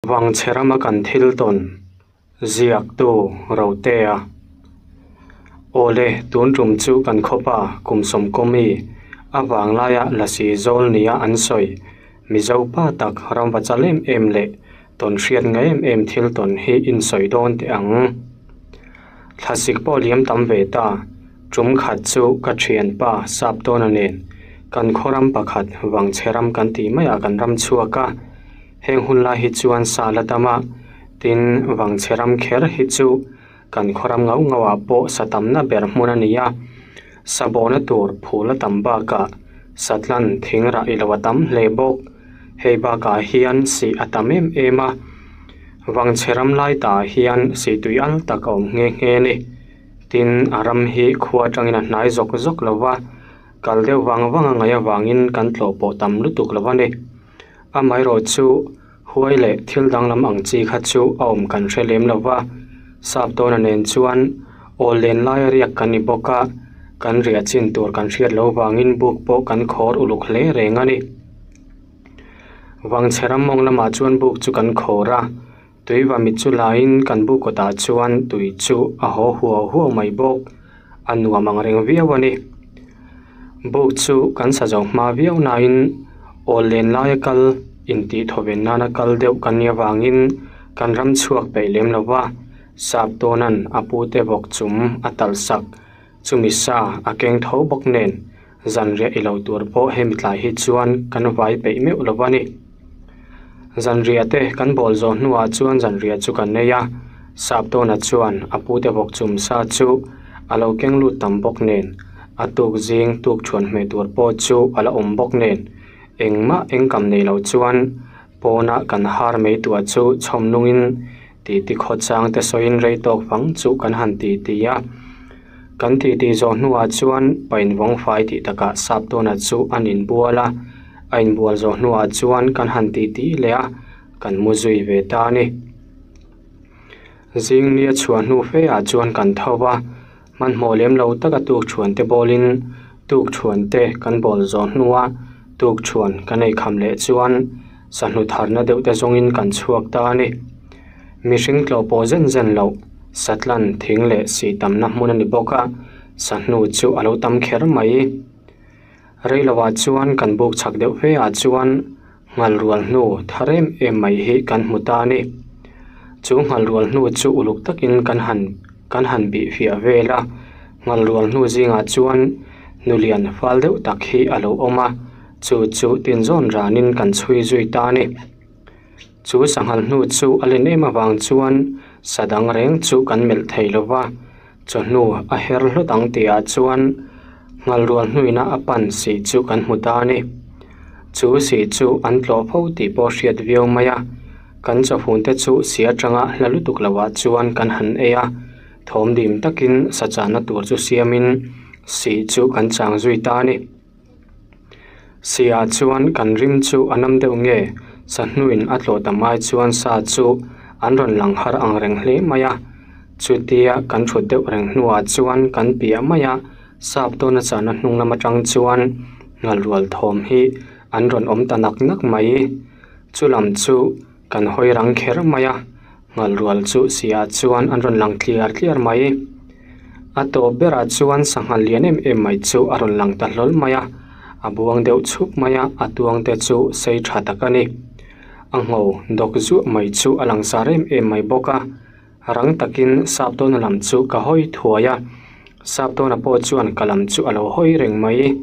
Vangchhe rama kan thil tawn ziaktu Rotea. Awle, tun tum chu kan khawpa kum sawmkaw mi a vanglaia lasi zawl nia an sawi Mizo pa tak ramva chal em em leh tawn hriat ngai em em thil tawn hi insawi dawn teh ang. Thlasik pawh liam tam ve ta, tum khat chu ka thianpa Saptawna nen kan khaw ram pakhat Vangchhe ram kan tih maiah kan ram chhuak a. Heng hun lai hi chuan sa la tam a, tin Vangchhe ram kher hi chu kan khaw ram ngau ngau ah pawh sa tamna ber hmun a ni a, sa bawhna tur phul a tam bakah satlan thing rah i lo a tam hle bawk. Hei bakah hian sih a tam em em a, Vangchhe ram lai tah hian sih tui al tak a awm nghe nghe a ni. Tin, a ram hi khua atangin a hnai zawk zawk lo va, kal deuh vang vang a ngaih avangin kan tlawh pawh tam lutuk lo a ni. Amaherawh chu huai leh thil danglam ang chi kha chu a awm kan hre lem lo va, sap tawna nen chuan awl len laia riak kan ni bawk a, kan riah chin tur kan hriat lo vangin buk pawh kan khawr uluk hle reng a ni. Vangchhe ram mawng lamah chuan buk chu kan khawr a, tui va mit chu laiin kan buk kawtah chuan tui chu a haw huau huau mai bawk, a nuam ang reng viau a ni. Buk chu kan sa zo hma viau nain awl len laia kal intih thawven nana kal deuh kan nih avangin kan ram chhuak peih lem lo va, sap tawnan a pute vawk chum a talh sak chumi sa a keng tho bawk nen Zanriah i lo tur pawh hemi tlai hi chuan kan vai peih meuh lo a ni. Zanriah te kan bawl zawh hnuah chuan zanriah chu kan nei a, Saptawna chuan a pute vawk chum sa chu a lo keng lut tam bawk nen, a tuk zing tuk thuan hmeh tur pawh chu a la awm bawk nen, engmah engkam nei lo chuan pawna kan har mai tuah chu chhawm nungin titi khawchang te sawiin rei tawk fang chu kan han titi a. Kan titi zawh hnuah chuan painvawng fai tih takah Saptawna chu an inbual a, a inbual zawh hnuah chuan kan han titi leh a, kan mu zui ve ta a ni. Zing nia chhuah hnu fe ah chuan kan tho va, hmanhmawh lem lo taka tukthuan te bawlin tukthuan te kan bawl zawh hnua tukthuan kan ei kham leh chuan sahnu tharna deuh te zawngin kan chhuak ta a ni. Mihring tlawh pawh zen zen loh, satlan thing leh sih tamna hmun a ni bawk a, sahnu chu a lo tam kher mai. Rei lovah chuan kan buk chhak deuh fe ah chuan nghal rual hnu thar em em mai hi kan hmu ta a ni. Chu nghal rual hnu chu uluk takin kan han kan han bih fiah vel a, nghal rual hnu zingah chuan nulian fal deuh tak hi a lo awm a, chu chu tinzawn ranin kan chhui zui ta a ni. Chu sanghal hnu chu a len em avang chuan sa dang reng chu kan melh thei lo va, chawhnu a her hlawt ang tihah chuan nghal rual hnuina a pan sih chu kan hmu ta a ni. Chu sih chu an tlawh fo tih pawh hriat viau mai a, kan chawhun te chu si atanga hla lutuk lohah chuan kan han ei a, thawm dim takin sa chahna tur chu siamin sih chu kan chang zui ta a ni. Sihah chuan kan rim chu a nam deuh nge sahnuin a tlawh ta mai chuan sa chu an rawn lang har ang reng hle mai a, chutia kan thut deuh reng hnuah chuan kan piah mai a, sap tawna chahna hnung lam atang chuan nghalrual thawm hi an rawn awm ta nak nak mai. Chulam chu kan hawi rang kher mai a. Nghalrual chu sihah chuan an rawn lang tliar tliar mai. A tawp berah chuan sanghal lian em em mai chu a rawn lang ta hlawl mai a, a buang deuh chhup mai a, a tuang te chu sei tha tak a ni. A ngho dawk zuah mai chu a lang zar em em mai bawk a, rang takin sap tawna lam chu ka hawi thuai a, sap tawna pawh chuan ka lam chu a lo hawi reng mai.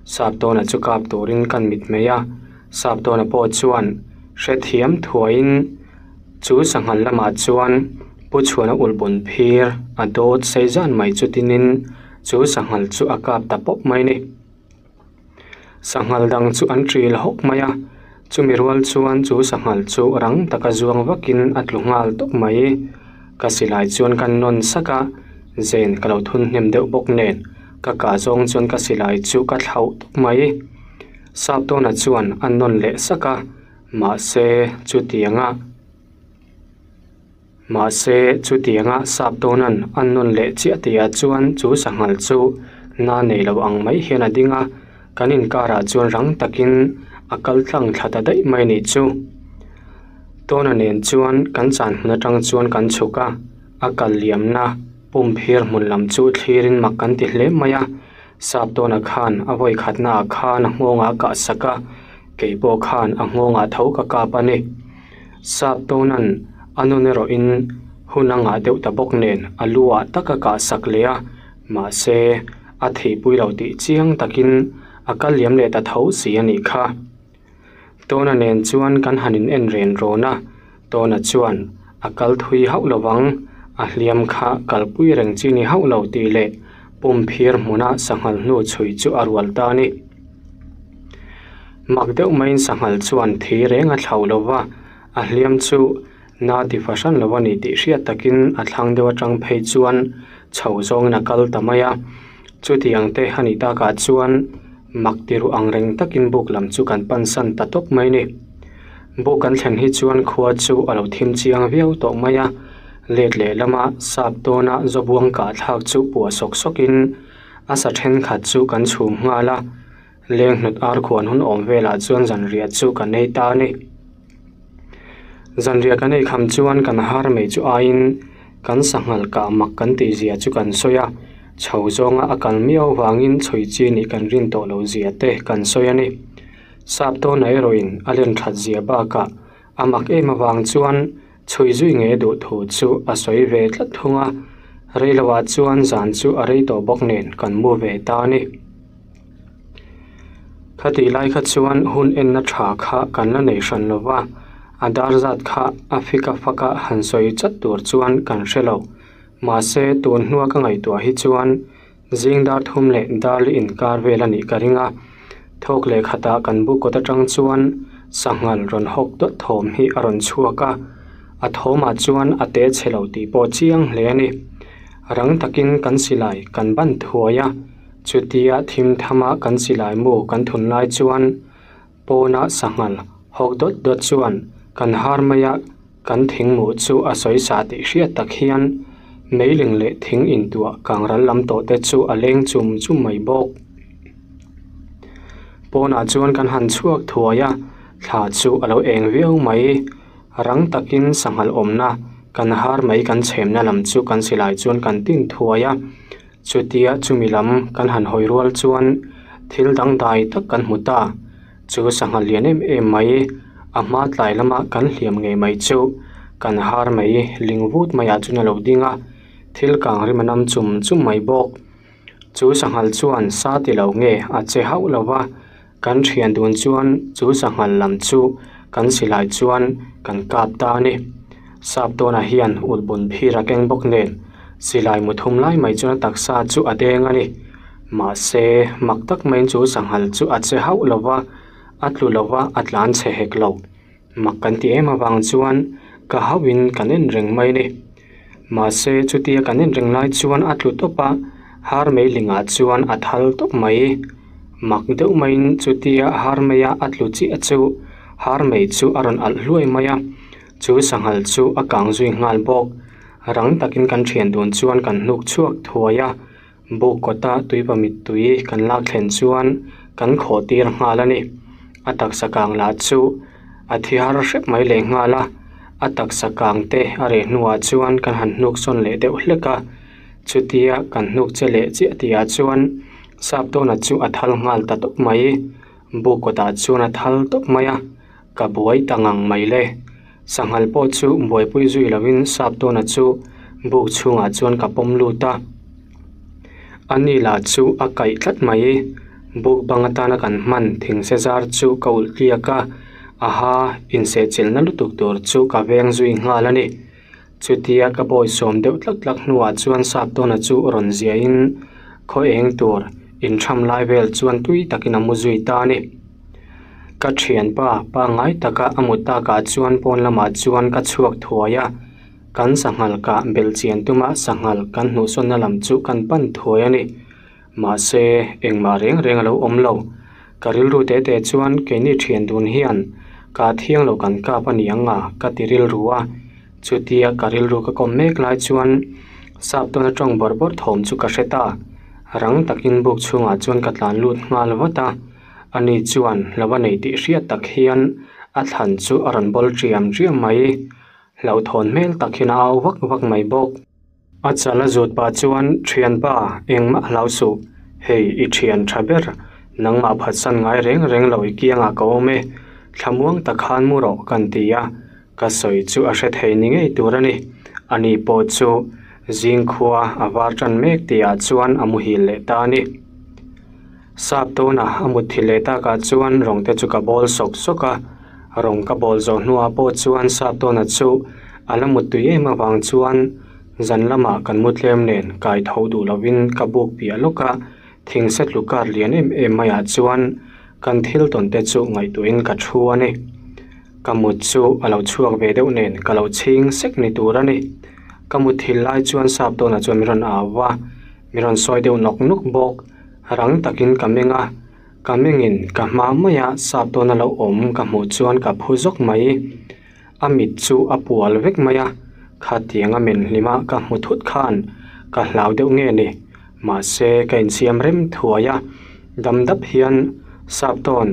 Sap tawna chu kap turin kan mit mai a, sap tawna pawh chuan hrethiam thuaiin. Chu sanghal lamah chuan Pu Chhuana ulhbun phir a dawt sei zan mai chu tinin chu sanghal chu a kap ta pawp mai a ni. Sanghal dang chu an ṭil hawk mai a, chumi rual chuan chu sanghal chu rang taka zuang vakin a tlu nghal tawp mai. Ka silai chuan ka nawn sak a, zen ka lo thun hnem deuh bawk nen ka kah zawng chuan ka silai chu ka thlauh tawp mai. Saptawna chuan a nawn leh sak a. Mahse, chutianga Mahse, chutianga sap tawnan an nawn leh chiah tihah chuan chu sanghal chu na nei lo ang mai hian a ding a, kan inkarah chuan rang takin a kal tlang thla ta daih mai nih chu. Tawna nen chuan kan chan hmun atang chuan kan chhuk a, a kal liamna pum phir hmun lam chu thlirin mak kan ti hle mai a. Sap Tawna khan a vawi khatnaah khan a nghawngah a kah sak a, kei pawh khan a nghawngah tho ka kap a ni. Sap Tawna'n a nun erawhin hun a ngah deuh ta bawk nen a lu ah tak a kah sak leh a, mahse a theihpui lo tih chiang takin a kal liam leh ta tho si a nih kha. Tawna nen chuan kan han in en ren rawn a, Tawna chuan a kal thui hauh lo vang, a hliam kha kalpui reng chi ni hauh lo tih leh pum phir hmuna sanghal hnu chhui chu a rual ta a ni. Mak deuh maiin sanghal chuan thi reng a thlauh lo va, a hliam chu na ti fahran lo a ni tih hriat takin a thlang deuh atang phei chuan chho zawngin a kal ta mai a. Chutiang te a nih takah chuan mak ti ruh ang reng takin buk lam chu kan pansan ta tawp mai ni. Buk kan thlen hi chuan khua chu a lo thim chiang viau tawh mai a, let leh lama sap tawna zawbuang kah thlak chu puah sawk sawkin a sa thenkhat chu kan chhum nghal a, leng hnut ar khuan hun awm velah chuan zanriah chu kan ei ta a ni. Zanriah kan ei kham chuan kan har mai chu aiin kan sanghal kah mak kan tih zia chu kan sawi a, chho zawnga a kal miau vangin chhui chi nih kan rin tawh loh zia te kan sawi a ni. Sap tawna erawhin a len that zia bakah a mak em avang chuan chhui zui ngei duh thu chu a sawi ve tlat thung a, rei loah chuan zan chu a rei tawh bawk nen kan mu ve ta a ni. Khatih lai kha chuan hun enna tha kha kan la nei hran lo va, a dar zat kha a fik a fak a han sawi chat tur chuan kan hre lo. Mahse, tun hnua ka ngaihtuah hi chuan zing dar thum leh dar li inkar vel a nih ka ring a. Thawk leh khatah kan bu kawt atang chuan sanghal rawn hawk dawt thawm hi a rawn chhuak a, a thawmah chuan a te chhe lo tih pawh chiang hle a ni. Rang takin kan silai kan ban thuai a. Chutia thim thama kan silai mu kan thun lai chuan pawna sanghal hawk dawt dawt chuan kan har mai a, kan thing mu chu a sawi sa tih hriat tak hian meiling leh thing intuah kangral lam tawh te chu a leng chum chum mai bawk. Pawnah chuan kan han chhuak thuai a, thla chu a lo eng viau mai. Rang takin sanghal awmna kan har mai kan chhemna lam chu kan silai chuan kan tin thuai a. Chutia chumi lam kan han hawi rual chuan thil dangdai tak kan hmu ta. Chu sangha lian em em mai, a hma tlai lama kan hliam ngei mai chu kan har mai ling vut maiah chuan a lo ding a, thil kang rim a nam chum chum mai bawk. Chu sanghal chuan sa ti lo nge a che hauh lo va, kan thian dun chuan chu sanghal lam chu kan silai chuan kan kap ta a ni. Sap tawnah hian ulhbun phir a keng bawk nen silai mu thum lai mai chuan a taksa chu a deng a ni. Mahse, mak tak maiin chu sanghal chu a che hauh lo va, a tlu lo va, a tlan chhe hek lo. Mak kan ti em avang chuan ka hauhin kan en reng mai a ni. Mahse, chutia kan en reng lai chuan a tlu tawp a, har mei lingah chuan a thal tawp mai. Mak deuh maiin chutia har meia a tlu chiah chu har mei chu a rawn alh hluai mai a. Chu sanghal chu a kang zui nghal bawk. Rang takin kan thian dun chuan kan hnuk chhuak thuai a, buk kawta tuipa mittui kan lak thlen chuan kan khawh tir nghal a ni. A taksa kang lah chu a thi har hrep mai leh nghal a, a taksa kang te a reh hnuah chuan kan han hnuk sawn leh deuh hlek a. Chutia kan hnuk che leh chiah tihah chuan sap tawna chu a thal nghal ta tawp mai. Buk kawtah chuan a thal tawp mai a. Ka buai ta ngang mai le. Sanghal pawh chu buaipui zui lovin sap tawna chu buk chhungah chuan ka pawm lut a. A ni lah chu a kaih tlat mai. Buk bang atana kan hman thingse zar chu ka ulh tliak a, aha insehchilhna lutuk tur chu ka veng zui nghal a ni. Chutia ka bawi sawm deuh tlak tlak hnuah chuan sap tawna chu rawn ziahin khaw eng tur intham lai vel chuan tui takin a mu zui ta a ni. Ka thianpa pangngai taka a mu takah chuan pawn lamah chuan ka chhuak thuai a, kan sanghal kah belh chian tuma sanghal kan hnuhsawnna lam chu kan pan thuai a ni. Mahse, engmah reng reng a lo awm lo. Ka rilru te te chuan keini thian dun hian ka thiang lo kan kap a ni ang a ka ti rilru a. Chutia ka rilru ka kawm mek lai chuan sap tawna tawng bawrh bawrh thawm chu ka hre ta. Rang takin buk chhungah chuan ka tlan lut nghal vat a. Ani chuan lo a nei tih hriat tak hian A thlan chu a rawn bawl ṭiam ṭiam mai. Hlauhthawn hmel tak hian a au vak vak mai bawk. A chal a zut pah chuan, Ṭhianpa, engmah hlau suh. Hei, i ṭhian ṭha ber, nangmah phatsan ngai reng reng lo i kiangah ka awm e. Thlamuang tak khan mu rawh kan ti a, ka sawi chu a hre thei ni ngei tur a ni. Ani pawh chu zingkhua a var ṭan mek tihah chuan a muhil leh ta a ni. Sap tawna a mutthilh leh takah chuan rawng te chu ka bawl sawk sawk a, rawng ka bawl zawh hnuah pawh chuan sap tawna chu a la muttui em avang chuan zan lamah kan mu tlem nen kai tho duh lovin ka buk piah lawk a, thing se tlu kar lian em em maiah chuan kan thil tawn te chu ngaihtuahin ka thu a ni. Ka mut chu a lo chhuak ve deuh nen ka lo chhing sek ni tur a ni. Ka mutthilh lai chuan sap tawna chuan min rawn au va, min rawn sawi deuh nawk nawk bawk. Rang takin ka meng a, ka mengin ka hma maia sap tawn a lo awm ka hmuh chuan ka phu zawk mai. A mit chu a pual vek mai a, khatiang a men hlima ka hmu thut khan ka hlau deuh nge ni. Mahse ka insiam rem thuai a, dam dap hian sap tawn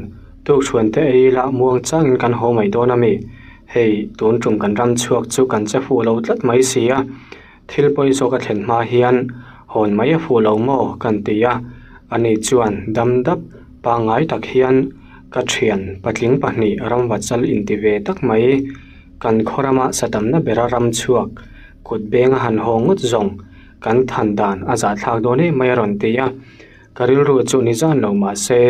tukchhuan te ei ila muang changin kan haw mai dawn a mi. Hei tun tum kan ram chhuak chu kan che fuh lo tlat mai si a. Thil pawi zawk a thlen hma hian hawn mai a fuh lo maw kan ti a, ani chuan dam dap pangngai tak hian ka thian patling pahnih ramvachal inti ve tak mai kan khaw rama satamna bera ram chhuak kut beng a han haw ngawt zawng kan than dan a zahthlak dawn em mai a rawn ti a, ka rilru chu ni zan lo mah se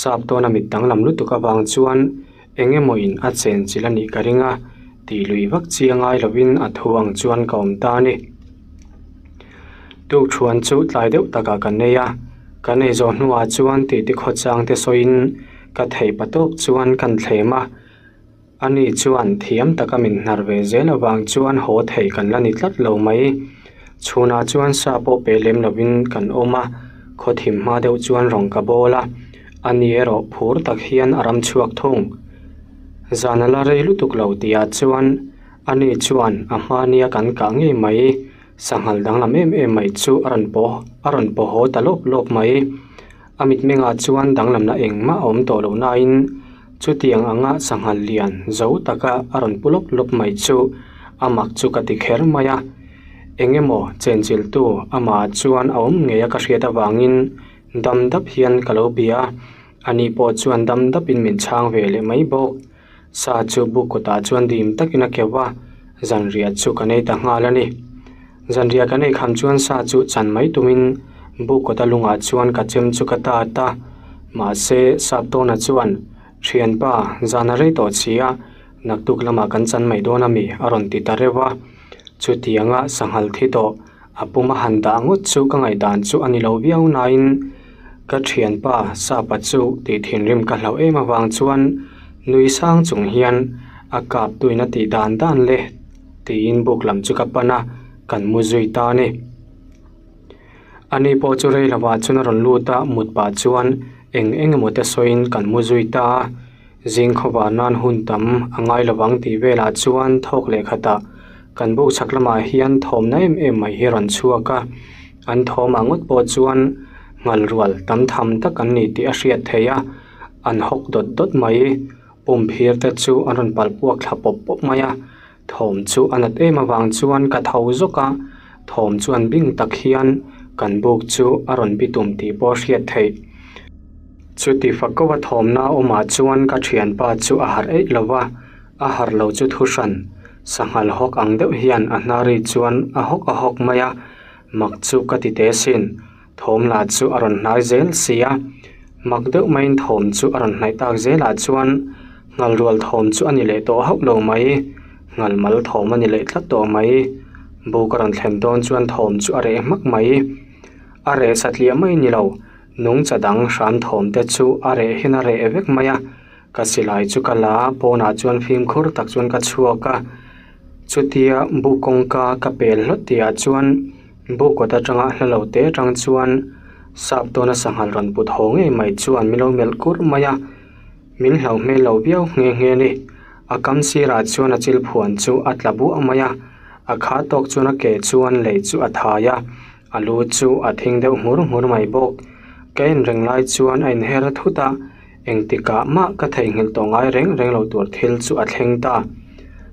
sap tawna mit danglam lutuk avang chuan Eng emaw in a chen chilh a nih ka ring a, tih lui vak chi a ngai lovin a thu ang chuan ka awm ta a ni. Tukṭhuan chu tlai deuh takah ka nei a, ka nei zawh hnuah chuan titi khawchang te sawiin ka theih pa tawk chuan kan thlem a, ani chuan thiam taka min hnar ve zel avang chuan haw thei kan la ni tlat lo mai. Chhunah chuan sa pawh pe lem lovin kan awm a, khawthim hma deuh chuan rawng ka bawl a. A ni erawh phur tak hian a ram chhuak thung. Zan a la rei lutuk lo tihah chuan a ni chuan a hmania kan kah ngei mai, sanghal danglam em em mai chu a rawn paw a rawn paw haw ta lawp lawp mai. A mitmengah chuan danglamna engmah a awm tawh lo nain chutiang anga sanghal lian zo taka a rawn pu lawp lawp mai chu a mak chu ka ti kher mai a. Eng emaw chenchiltu amah chuan a awm ngei a ka hriat avangin Dam dap hian ka lo bia a, ani pawh chuan dam dapin min chhang ve leh mai bawk. Sa chu buk kawtah chuan dim takin a keuh a, zanriah chu ka nei ta nghal a ni. Zanriah ka nei kham chuan sa chu chan mai tumin buk kawta lungah chuan ka chem chu ka tat a, mahse Saptawna chuan, Thianpa, zan a rei tawh si a, naktuk lamah kan chan mai dawn a mi? a rawn ti ta reuh a. Chutianga sanghal thi tawh A pum a han dah ngawt chu ka ngaihdan chu a ni lo viau nain ka thianpa Sapa chu tih thinrim ka hlauh em avang chuan nui sang chung hian a kap tuin a tih dan dan le tiin buk lam chu ka pan a, kan mu zui ta a ni. Ani pawh chu rei lovah chuan a rawn lut a, mut pah chuan eng eng emaw te sawiin kan mu zui ta a, zing khawvah nan hun tam a ngai lovang tih velah chuan thawk leh khatah Kan buk chhak lamah hian thawmna em em mai hi a rawn chhuak a, an thawmah ngawt pawh chuan nghal rual tam tham tak an ni tih a hriat theih a, an hawk dawt dawt mai. Pum phir te chu an rawn palh puak thla pawp pawp mai a, thawm chu a nat em avang chuan ka tho zawk a, thawm chuan bing tak hian kan buk chu a rawn bitum tih pawh a hriat theih. Chuti fakauva thawmna awmah chuan ka thianpa chu a harh eih lo va. A harh lo chu thu hran, sanghal hawk ang deuh hian a hnari chuan a hawk a hawk mai a, mak chu ka ti teh sin, thawm lah chu a rawn hnai zel si a, mak deuh maiin thawm chu a rawn hnaih tak zelah chuan nghal rual thawm chu a ni leh tawh hauh lo mai, nghal mal thawm a ni leh tlat tawh mai, buk a rawn thlen dawn chuan thawm chu a reh hmak mai, a reh satliah mai ni lo, nungcha dang hram thawm te chu a reh hian a reh vek mai a. Ka silai chu ka la a, pawnah chuan fimkhur tak chuan ka chhuak a, chutia buk kawngka ka pel hlawt tihah chuan buk kawt atanga hla lo te atang chuan sap tawna sanghal rawn put haw ngei mai chuan min lo melh kur mai a, min hlauh hmel lo viau nghe nghe a ni. A kam sirah chuan a chil phuan chu a tla buah mai a, a kha tawk chuan a ke chuan lei chu a thai a, a lu chu a thing deuh hmur hmur mai bawk. Ka en reng lai chuan a inher thut a. Engtikah mah ka theihnghilh tawh ngai reng reng lo tur thil chu a thleng ta.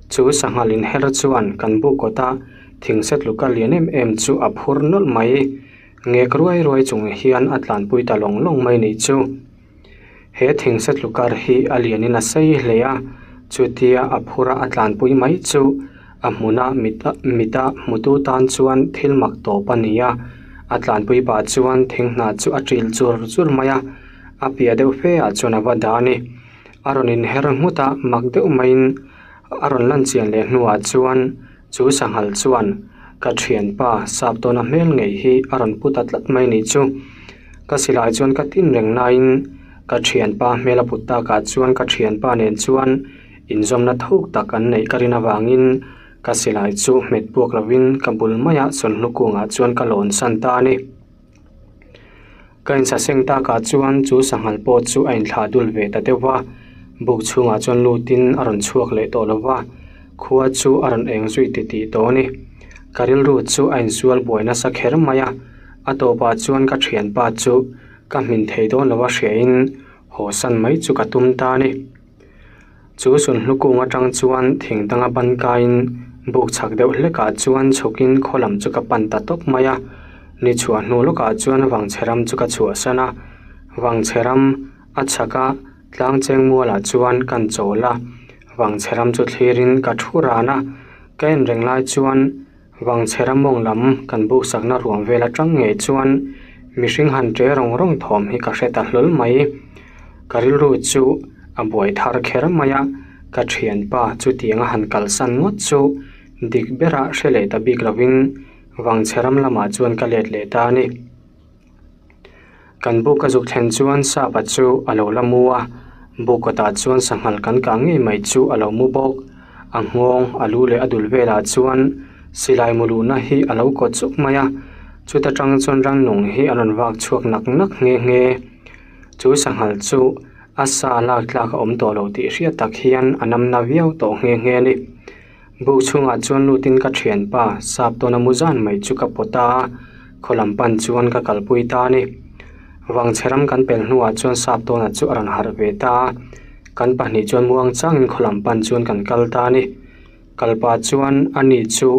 Chu sanghal inher chuan kan buk kawta thingse tluka lian em em chu a phur nawlh mai. Ngek ruai ruai chung hian a tlanpui ta lawng lawng mai nih chu. He thingse tlukar hi a lianin a sei hle a, chutia a phura a tlanpui mai chu a hmuna mita hmutu tan chuan thil mak tawp a ni a. A tlanpui pah chuan thing hnah chu a ṭil chur chur mai a, a piah deuh fe ah chuan a va dah a ni. A rawn inher nghut a, mak deuh maiin a rawn lan chian leh hnuah chuan chu sanghal chuan ka thianpa sap tawna hmel ngei hi a rawn pu ta tlat mai nih chu. Ka silai chuan ka tin reng laiin ka thianpa hmel a put takah chuan ka thianpa nen chuan inzawmna thuk tak an neih ka rin avangin ka silai chu hmet puak lovin ka bul maia sawnhnu kungah chuan ka lawn san ta a ni. Ka insaseng takah chuan chu sanghal pawh chu a inthlah dul ve ta deuh va, buk chhungah chuan lutin a rawn chhuak leh tawh lo va, khua chu a rawn eng zui titih tawh a ni. Ka rilru chu a insual buai nasa kher mai a, a tawpah chuan ka thianpa chu ka hmin thei dawn lo a hriain haw san mai chu ka tum ta a ni. Chu sunhlu kung atang chuan thing danga ban kaiin buk chhak deuh hlekah chuan chhukin khaw lam chu ka pan ta tawp mai a. Ni chhuah hnu lawkah chuan vangchhe ram chu ka chhuahsan a, vangchhe ram a chhak a tlang cheng mualah chuan kan chawl a, vangchhe ram chu thlirin ka thu ran a, ka en reng lai chuan vangchhe ram mawng lam kan buk sakna ruam vel atang ngei chuan mihring han ṭe rawng rawng thawm hi ka hre ta hlawl mai. Ka rilru chu a buai thar kher mai a, ka thianpa chutianga han kalsan ngawt chu dik berah hre leh ta bik lovin vangchhe ram lamah chuan ka let leh ta a ni. Kan buk a zuk thlen chuan sapa chu a lo la mu a, buk kawtah chuan sanghal kan kah ngei mai chu a lo mu bawk. A nghawng, a lu leh a dul velah chuan silai mu luhna hi a lo kawt chuk mai a, chuta tang chuan rangnung hi a rawn vak chhuak nak nak nghe nghe. Chu sanghal chu a sa lak tlak a awm tawh lo tih hriat tak hian a nam na viau tawh nghe nghe a ni. Buk chhungah chuan lutin ka thianpa sap tawna mu zan mai chu ka pawt a, khaw lam pan chuan ka kalpui ta a ni. Vangchhe ram kan pel hnuah chuan sap tawna chu a rawn harh ve ta a, kan pahnih chuan muang changin khaw lam pan chuan kan kal ta a ni. Kalpa chuan ani chu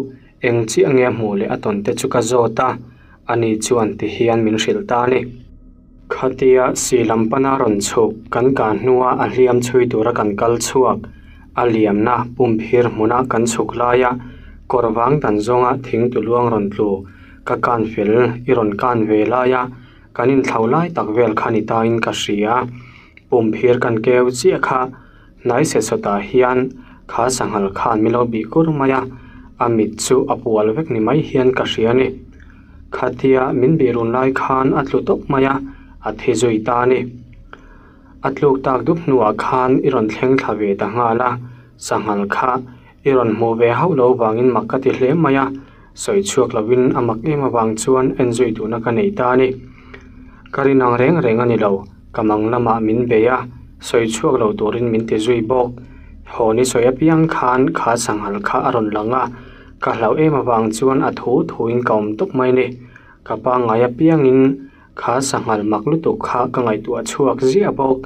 eng chiah nge a hmuh leh a tawn te chu ka zawt a, ani chuan tihian min hrilh ta a ni. Khatia si lam pana rawn chhuk kan kah hnua a hliam chhui tura kan kal chhuak a liamna pumphir hmuna kan chhuk laia kawr vang dan zawnga thing tuluang rawn tlu ka kan fel i rawn kan ve laia kan inthlau lai tak vel kha ni tain ka hria. Pumphir kan keu chiah kha hnai se sawtah hian kha sanghal khan min lo bih kur mai a, a mit chu a pual vek ni mai hian ka hria a ni. Khatia min bih run lai khan a tlu tawp mai a, a thi zui ta a ni. A tluk tak dup hnuah khan i rawn thleng thla ve ta nghal a, sanghal kha i rawn hmuh ve hauh lo vangin mak ka ti hle mai a, sawi chhuak lovin a mak em avang chuan en zui duhna ka nei ta a ni. Ka rin ang reng reng a ni lo, ka mang lamah min bei a, sawi chhuak lo turin min ti zui bawk. Haw ni sawi apiang khan kha sanghal kha a rawn lang a, Ka hlauh em avang chuan a thu thuin ka awm tawp mai ni. Ka pangngai apiangin kha sanghal mak lutuk kha ka ngaihtuah chhuak ziah bawk.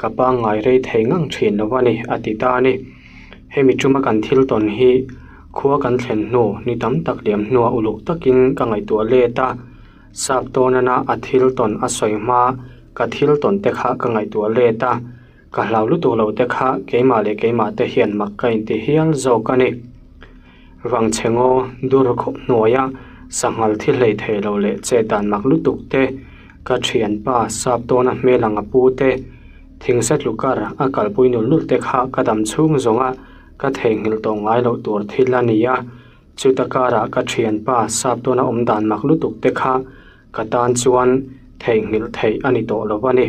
Ka pangngai rei thei ngang thin lo a ni, a ti ta a ni. Hemi tuma kan thil tawn hi khua kan thlen hnu ni tam tak liam hnuah uluk takin ka ngaihtuah let a. Sap tawnana a thil tawn a sawi hma ka thil tawn te kha ka ngaihtuah let a. Ka hlau lutuk lo te kha keimah leh keimah te hian mak ka inti hial zawk a ni. Vangchhe ngaw dur khawp hnuaia sanghal thi hlei thei lo leh chet dan mak lutuk te, ka thianpa sap tawna hmel ang a pu te, thingse tlukar a kalpui nul nul te kha ka dam chhung zawnga ka theihnghilh tawh ngai loh tur thil a ni a. Chuta karah ka thianpa sap tawna awm dan mak lutuk te kha Ka tan chuan theihnghilh theih a ni tawh lo a ni.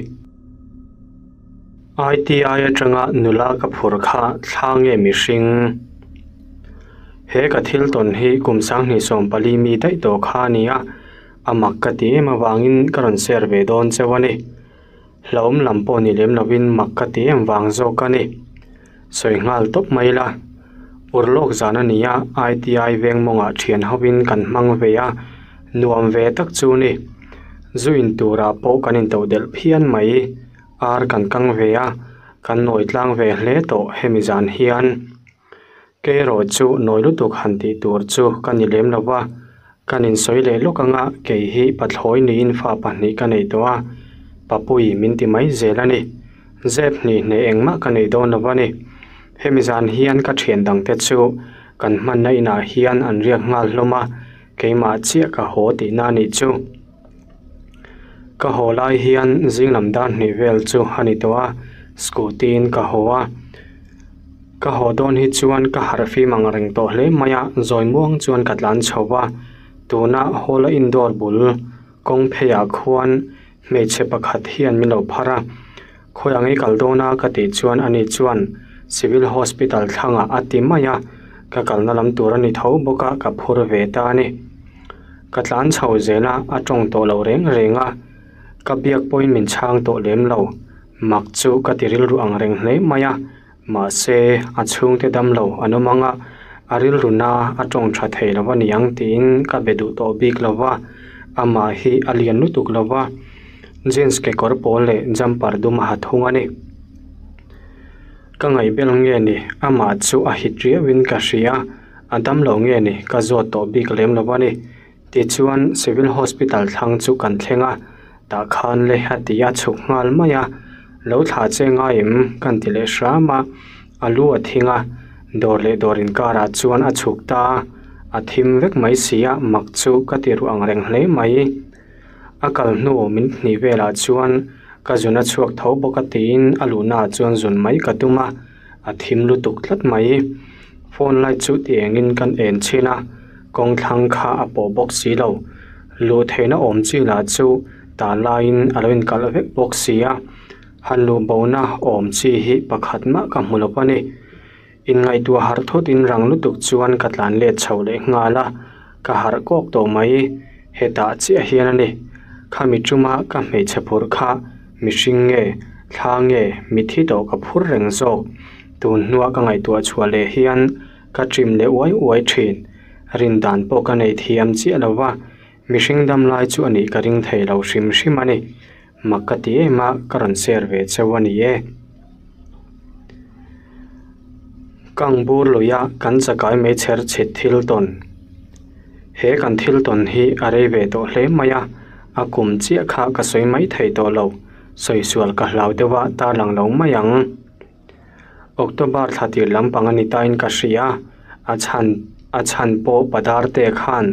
ITI atanga nula ka phur kha thla nge mihring? He ka thil tawn hi kum 2014 mi daih tawh kha a ni a, a mak ka ti em avangin ka rawn share ve dawn cheu a ni. Hlauhawm lam pawh ni lem lovin mak ka ti em vang zawk a ni. Sawi nghal tawp mai la. Urlawk zan a ni a, ITI veng mawngah thian hovin kan hmang ve a, nuam ve tak chu ni. Zu in turah pawh kan intoh delh phian mai. Ar kan kang ve a, kan nawi tlang ve hle tawh hemi zan hian. Kei erawh chu nawi lutuk han tih tur chu ka ni lem lo va, kan insawi leh lawk anga kei hi pathlawi niin fa pahnih ka nei tawh a, Papui min ti mai zel a ni. Zep hnih hneh engmah ka nei dawn lo a ni. Hemi zan hian ka thian dangte chu kan hmanna inah hian an riak nghal hlawm a, keimah chiah ka haw tihna a nih chu. Ka haw lai hian zing lam dar hnih vel chu a ni tawh a, scooty in ka haw a. Ka haw dawn hi chuan ka harh fim ang reng tawh hle mai a, zawi muang chuan ka tlan chho va, tuna hall a indoor bul kawng pheiah khuan hmeichhe pakhat hian min lo phar a, khawi ang i kal dawn a ka tih chuan ani chuan civil hospital thlangah a ti mai a, ka kalna lam tur a ni tho bawk a, ka phur ve ta a ni. Ka tlan chho zel a, a tawng tawh lo reng reng a, ka biak pawhin min chhang tawh lem lo. Mak chu ka ti rilru ang reng hle mai a, mahse a chhungte damlo an awm ang a, a rilru na a tawng tha thei lo a niang tiin ka be duh tawh bik lo va, amah hi a lian lutuk lo va, jeans kekawr pawl leh jumper dum a ha thung a ni. Ka ngaihbel nge ni, amah chu a hit riauin ka hria, a damlo nge ni ka zawt tawh bik lem lo a ni. Tichuan Civil Hospital thlang chu kan thleng a, tah khan le a ti a chhuk nghal mai a, lo thlah che ngai em kan ti leh hram a, a lu a thing a, dawr leh dawr inkarah chuan a chhuk ta a, a thim vek mai si a, mak chu ka ti ruh ang reng hle mai. A kal hnu min hnih velah chuan ka zun a chhuak tho bawk a tiin a luhnaah chuan zun mai ka tum a, a thim lutuk tlat mai. Phone light chu ti engin kan en chhin a, kawng thlang kha a pawh bawk si lo. Luh theihna awm chi lah chu tah laiin a lo inkalh vek bawk si a, han luh bona awm chi hi pakhat mah ka hmu lo a ni. Inngaihtuah harh thut in rang lutuk chuan ka tlan let chho leh nghal a, ka harh kawk tawh mai. Hetah chiah hian a ni. Khami tuma ka hmeichhe phurh kha mihring nge, thla nge, mithi tawh ka phur reng zawk. Tun hnua ka ngaihtuah chhuah leh hian ka trim leh uai uai thin. Rin dan pawh ka nei thiam chiah lo va, mihring dam lai chu a nih ka ring thei lo hrim hrim a ni. Mak ka ti em a, ka rawn share ve cheu a ni e. Kang bur luia kan chakai meichher chhit thil tawn. He kan thil tawn hi a rei ve tawh hle mai a, a kum chiah kha ka sawi mai thei tawh lo, sawi sual ka hlau deuh a tarlang lo mai ang. October thla tir lampang a ni tain ka hria, a chhan a chhan pawh Padar te khan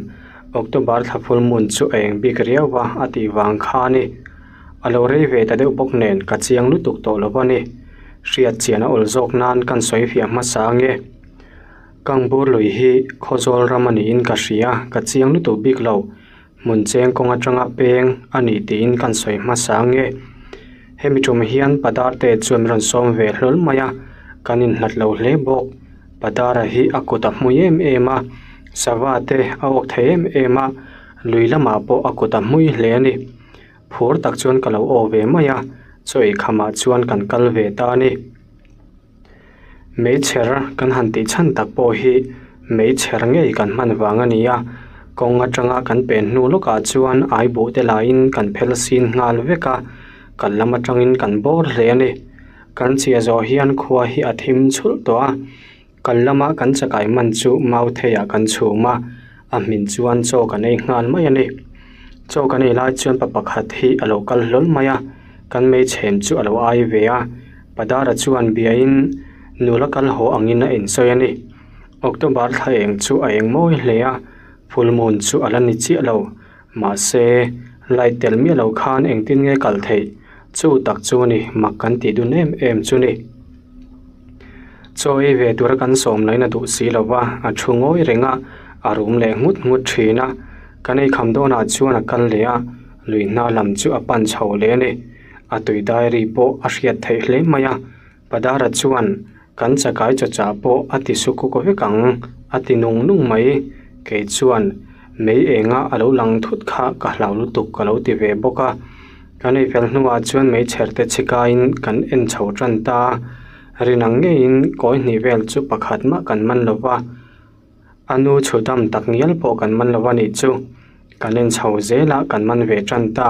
October thla full moon chu a eng bik riau va a tih vang kha a ni. A lo rei ve ta deuh bawk nen ka chiang lutuk tawh lo a ni. Hriat chian a awl zawk nan kan sawi fiah hmasa ange. Kangbur lui hi Khawzawl ram a niin ka hria, ka chiang lutuk bik lo. Hmun cheng kawng atanga peng a ni tiin kan sawi hmasa ange. Hemi tum hian Padarte chuan min rawn sawm ve hlawl mai a, kan inhlat lo hle bawk. Padara hi a kut a hmui em em a, sava te a awk thei em em a, lui lamah pawh a kut a hmui hle a ni. Phur tak chuan ka lo aw ve mai a, chaw eikhamah chuan kan kal ve ta a ni. Meichher kan han tih chhan tak pawh hi meichher ngei kan hman vang a ni a, kawng atanga kan pen hnu lawkah chuan ai buh te laiin kan phel sin nghal vek a, kan lam atangin kan bawr hle a ni. Kan chhia zawh hian khua hi a thim chhulh tawh a, kan lama kan chakai man chu mau theiah kan chhum a, a hmin chuan chaw kan ei nghal mai a ni. Chaw kan ei lai chuan pa pakhat hi a lo kal hlawl mai a, kan meichhem chu a lo ai ve a. Padara chuan biain nula kal haw angin a insawi a ni. October thla eng chu a eng mawi hle a, full moon chu a la ni chiah lo. Mahse, light tel miah lo khan engtin nge kal theih? Chu tak chu a ni, mak kan tih dun em em chu ni. Chaw ei ve tura kan sawm lain a duh si lo va, a thu ngawi reng a, a rum leh nghut nghut thin a. Kan eikham dawnah chuan a kal leh a, lui hna lam chu a pan chho leh a ni. A tui diary pawh a hriat theih hle mai a, Padara chuan kan chakai chawchah pawh a ti su kuk vek ang a ti nung nung mai. Kei chuan mei enga a lo lang thut kha ka hlau lutuk ka lo ti ve bawk a. Kan ei fel hnuah chuan meichher te chhikaiin kan en chho tan ta a, rinang ngeiin kawi hnih vel chu pakhat mah kan man lo va. A nu chhu dam tak ngial pawh kan man lo a nih chu. Kan en chho zel a, kan man ve tan ta.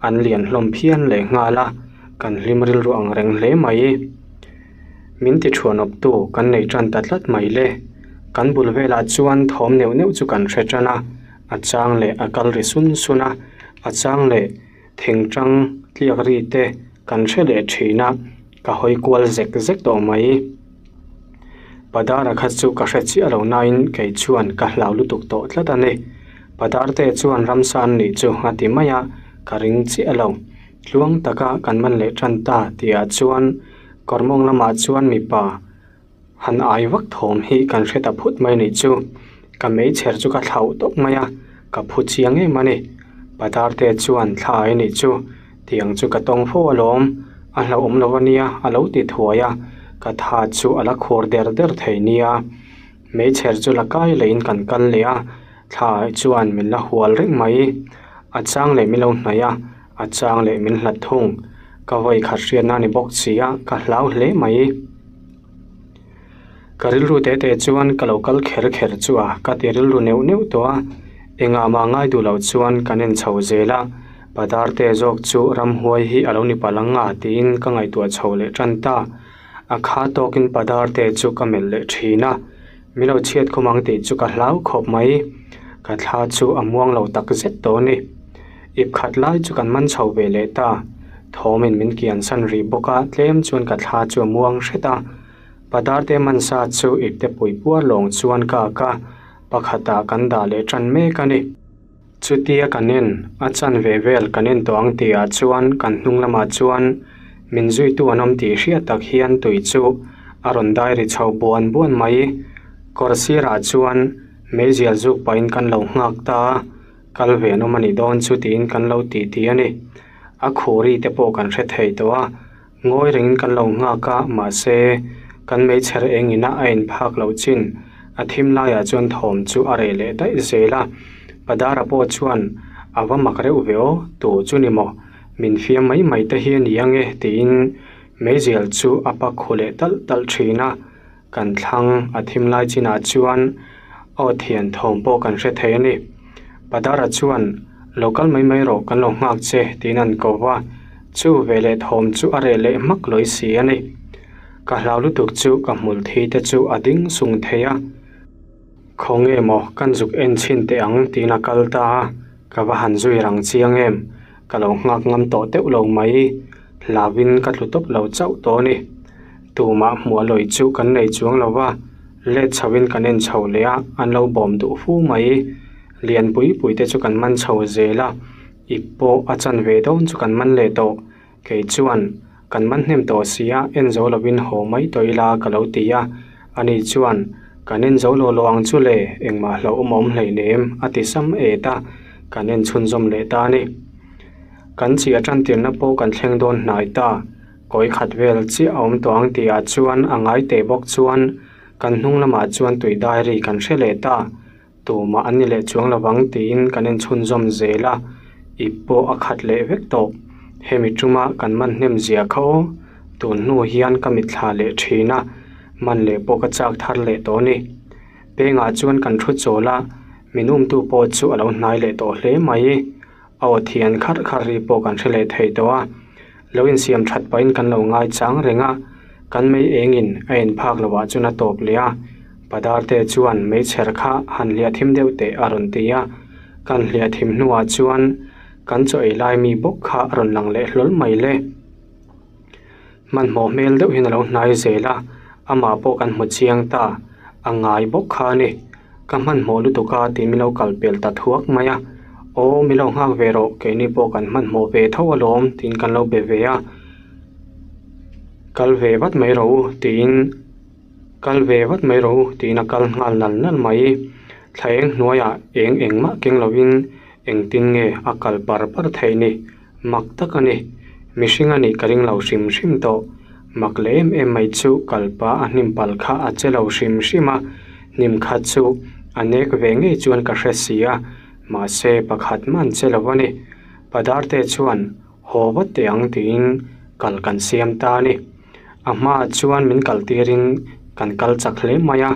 An lian hlawm phian leh nghal a. Kan hlim rilru ang reng hle mai. Min ti thuanawptu kan nei tan ta tlat mai le. Kan bul velah chuan thawm neuh neuh chu kan hre tan a, a chang leh a kal ri sun sun a, a chang leh thing tang tliak ri te kan hre leh thin a, ka hawi kual zek zek tawh mai. Padara kha chu ka hre chiah lo nain kei chuan ka hlau lutuk tawh tlat a ni. Padarte chuan ramsa an nih chu a ti mai a, ka ring chiah lo. Tluang taka kan man leh tan ta tihah chuan kawr mawng lamah chuan mipa han ai vak thawm hi kan hre ta phut mai nih chu. Ka meichher chu ka thlauh tawp mai a, ka phu chiang em a ni. Padarte chuan thla ai nih chu tiang chu ka tawng fo alawm, a hlauhawm lo ania a lo ti thuai a, ka tha chu a la khur der der thei nia. Meichher chu la kai leiin kan kal leh a, thla chuan min la hual reng mai. A chang leh min lo hnaih a, a chang leh min hlat thung. Ka vawi khat hriatna a ni bawk si a, ka hlau hle mai. Ka rilru teh teh chuan ka lo kal kher kher chu a, ka ti rilru neuh neuh tawh a. Engah mah ngai duh loh chuan kan en chho zel a, Padarte zawk chu ramhuai hi a lo ni palh ang a tiin ka ngaihtuah chho leh tan ta. A kha tawkin Padarte chu ka melh leh thin a, mi lo chhiat khum ang tih chu ka hlau khawp mai. Ka thla chu a muang lo tak zet tawh a ni. Ip khat lai chu kan man chho ve leh ta. Thawmin min kian san rih bawk a, tlem chuan ka thla chu a muang hret a. Padarte mansa chu ipte pui puar lawng chuan ka ak a, pakhatah kan dah leh tan mek a ni. Chutia kan en, a chanve vel kan en tawh ang tihah chuan kan hnung lamah chuan min zuitu an awm tih hriat tak hian tui chu a rawn dai ri chho buan buan mai. Kawr sirah chuan meizial zuk pahin kan lo nghak ta a, kal ve an awm a nih dawn chu tiin kan lo titi a ni. A khuri te pawh kan hre thei tawh a, Ngawi rengin kan lo nghak a, mahse, kan meichher eng ina a inphak loh chin a thim laiah chuan thawm chu a reh leh daih zel a. Padara pawh chuan a va mak reuh ve aw, tu chu ni maw? Min fiam mai mai te hi a ni ang e, tiin meizial chu a pak khu leh talh talh thin a. Kan thlang a thim lai chinah chuan aw thian thawm pawh kan hre thei a ni. Padara chuan, Lo kal mai mai rawh, kan lo nghak che, tiin an ko va. Chu veleh thawm chu a reh leh hmak lawi si a ni. Ka hlau lutuk chu ka hmul thi te chu a ding sung thei a. Khawnge maw kan zuk en chhin teh ang tiin a kal ta a, ka va han zui rang chiang em, ka lo nghak ngam tawh deuh lo mai, hlauin ka tlu tawp lo chauh tawh a ni. Tumah hmuh a lawi chu kan nei chuang lo va, let chhoin kan en chho leh a, an lo bawm duh fu mai. Lian pui pui te chu kan man chho zel a, ip pawh a chanve dawn chu kan man leh tawh. Kei chuan, Kan man hnem tawh si a, en zo lovin haw mai tawh ila ka lo ti a. Ani chuan, Kan en zo lo lo ang chu le, engmah hlauhawm a awm hleinem, a ti sam et a, kan en chhunzawm leh ta a ni. Kan chiah tantirna pawh kan thleng dawn hnai ta, kawi khat vel chiah a awm tawh ang tihah chuan a ngai teh bawk chuan kan hnung lamah chuan tui diary kan hre leh ta. Tumah an ni leh chuang lovang tiin kan en chhunzawm zel a, ip pawh a khat leh vek tawh. Hemi tuma kan man hnem zia kha aw, tun hnu hian ka mitthla leh thin a, man leh pawh ka chak thar leh tawh a ni. Pengah chuan kan thu chawl a, min umtu pawh chu a lo hnai leh tawh hle mai. A aw thian kharh kharh ri pawh kan hre leh thei tawh a, lo insiam that pahin kan lo ngai chang reng a, kan mei engin a en phak loh ah chuan a tawp leh a, Padarte chuan meichher kha han hliah thim deuh teh a rawn ti a, kan hliah thim hnuah chuan kan chaw ei lai mi bawk kha a rawn lang leh hlawl mai le. Hmanhmawh hmel deuh hian a lo hnai zel a, amah pawh kan hmu chiang ta, a ngai bawk kha a ni. Ka hmanhmawh lutuk a tih min lo kal pel ta thuak mai a, Aw min lo nghak ve rawh, keini pawh kan hmanhmawh ve tho alawm tiin kan lo be ve a, Kal ve vat mai rawh u tiin kal ve vat mai rawh u tiin a kal nghal nal nal mai. Thla eng hnuaiah eng engmah keng lovin engtin nge a kal par par theih ni? Mak tak a ni. Mihring a nih ka ring lo hrim hrim tawh. Mak leh em em mai chu kalpa a hnim pal kha a che lo hrim hrim a, hnim kha chu a nek ve ngei chuan ka hre si a, mahse pakhat man che lo a ni. Padarte chuan haw vat teh ang tiin kal kan siam ta a ni. A hmaah chuan min kal tirin kan kal chak hle mai a,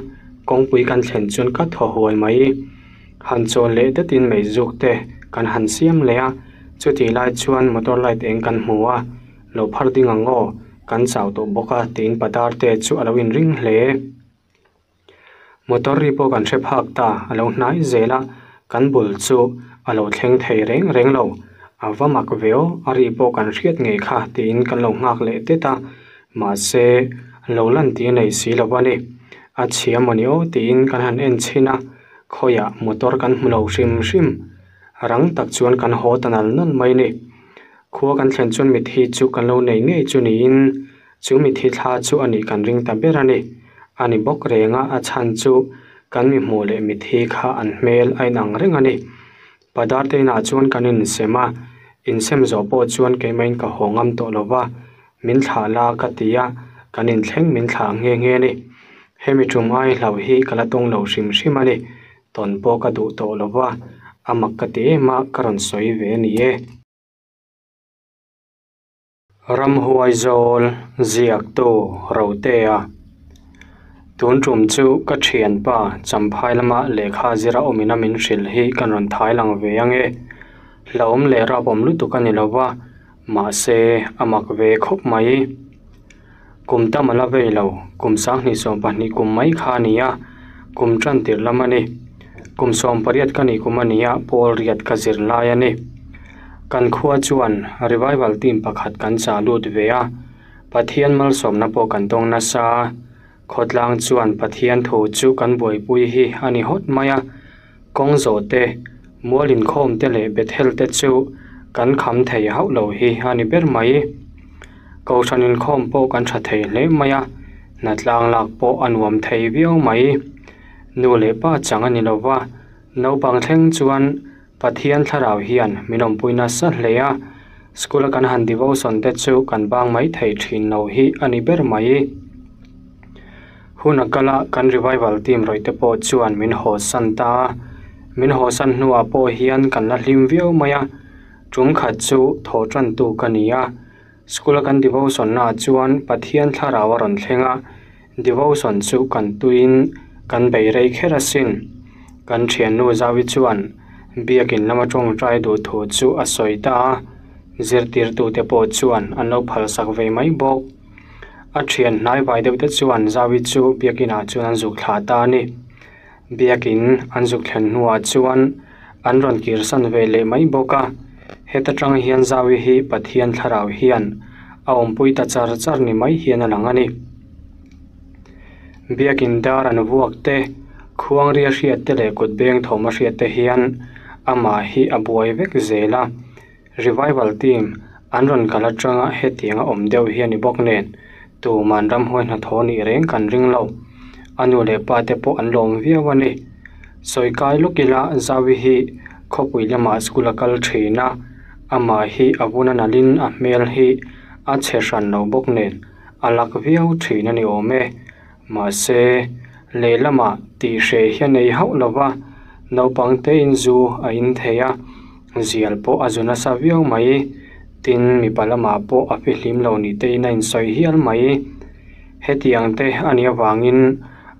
kawngpui kan thlen chuan ka thaw huai mai. Han chawl leh datin meizuk te kan han siam leh a, chutih lai chuan motor light eng kan hmu a, Lo phar ding ang aw, kan chau tawh bawk a tiin Padarte chu a lo inring hle. Motor ri pawh kan hre phak ta, a lo hnai zel a, kan bul chu a lo thleng thei reng reng lo. A va mak ve aw, a ri pawh kan hriat ngei kha tiin kan lo nghak leh det a, mahse lo lan tih a nei si lo a ni. A chhia mawni aw tiin kan han en chhin a, khawiah motor kan hmu lo hrim hrim. Rang tak chuan kan haw ta nal nal mai a ni. Khua kan thlen chuan mithi chu kan lo nei ngei chu niin chu mithi thla chu a nih kan ring ta ber a ni. A ni bawk reng a, a chhan chu kan mi hmuh leh mithi kha an hmel a inang reng a ni. Padarte inah chuan kan insem a, insem zawh pawh chuan keimahin ka haw ngam tawh lo va, min thlah la ka ti a, kan inthleng min thlah nghe nghe a ni. Hemi tum ai hlauh hi ka la tawng lo hrim hrim a ni. Tawn pawh ka duh tawh lo va, a mak ka ti em a, ka rawn sawi ve a ni e. Ramhuai zawl ziaktu Rotea Tun tum chu ka thianpa Champhai lama lehkha zira awmina min hrilh hi kan rawn thai lang ve ange. Hlauhawm leh rapawm lutuk a ni lo va, mahse a mak ve khawp mai. Kum tam a la vei lo, kum sanghnih 12 kum mai kha a ni a, kum tan tirh lam a ni. Kum 18 ka nih kum a ni a, pawl riat ka zir lai a ni. Kan khua chuan revival team pakhat kan chah lut ve a, Pathian malsawmna pawh kan tawng nasa. Khawtlang chuan Pathian thu chu kan buaipui hi a ni hawt mai a, kawng zawh te, mual inkhawm te leh Bethel te chu kan kham thei hauh lo hi a ni ber mai. Kohhran inkhawm pawh kan tha thei hle mai a, hnatlang lak pawh a nuam thei viau mai. Nu leh pa chang a ni lo va, naupang thleng chuan Pathian thlarau hian min awmpui nasa hle a, school a kan han devotion te chu kan bang mai thei thin lo hi a ni ber mai. Hun a kal a, kan revival team rawih te pawh chuan min hawsan ta a, min hawsan hnuah pawh hian kan la hlim viau mai a, tum khat chu thawh tantu ka ni a, school a kan devotion naah chuan Pathian thlarau a rawn thleng a, Devotion chu kan tuiin kan bei rei kher asin. Kan thiannu Zaui chuan biakin lama tawngtai duh thu chu a sawi ta a, zirtirtute pawh chuan an lo phalsak ve mai bawk. A thian hnai vai deuh te chuan Zaui chu biakinah chuan an zuk thlah ta a ni. Biakin an zuk thlen hnuah chuan an rawn kirsan ve leh mai bawk a, heta tang hian Zaui hi Pathian thlarau hian a awmpui ta char char ni mai hian a lang a ni. Biakin dar an vuak te, khuangria hriat te leh kut beng thawm a hriat te hian amah hi a buai vek zel a, Revival team an rawn kal atanga hetiang a awm deuh hi a ni bawk nen tuman ramhuai hnathawh nih reng kan ring lo. A nu leh pa te pawh an lawm viau a ni. Sawi kai lawk ila Zaui hi khawpui lamah school a kal thin a, amah hi a vun a nalhin a hmel hi a chhe hran lo bawk nen a lak viau thin a ni awm e. Mahse, lehlamah tih hreh hi a nei hauh lo va, naupang tein zu a in thei a, zial pawh a zu nasa viau mai. Tin, mipa lamah pawh a fihlim lo ni tein a insawi hial mai. Hetiang te a nih avangin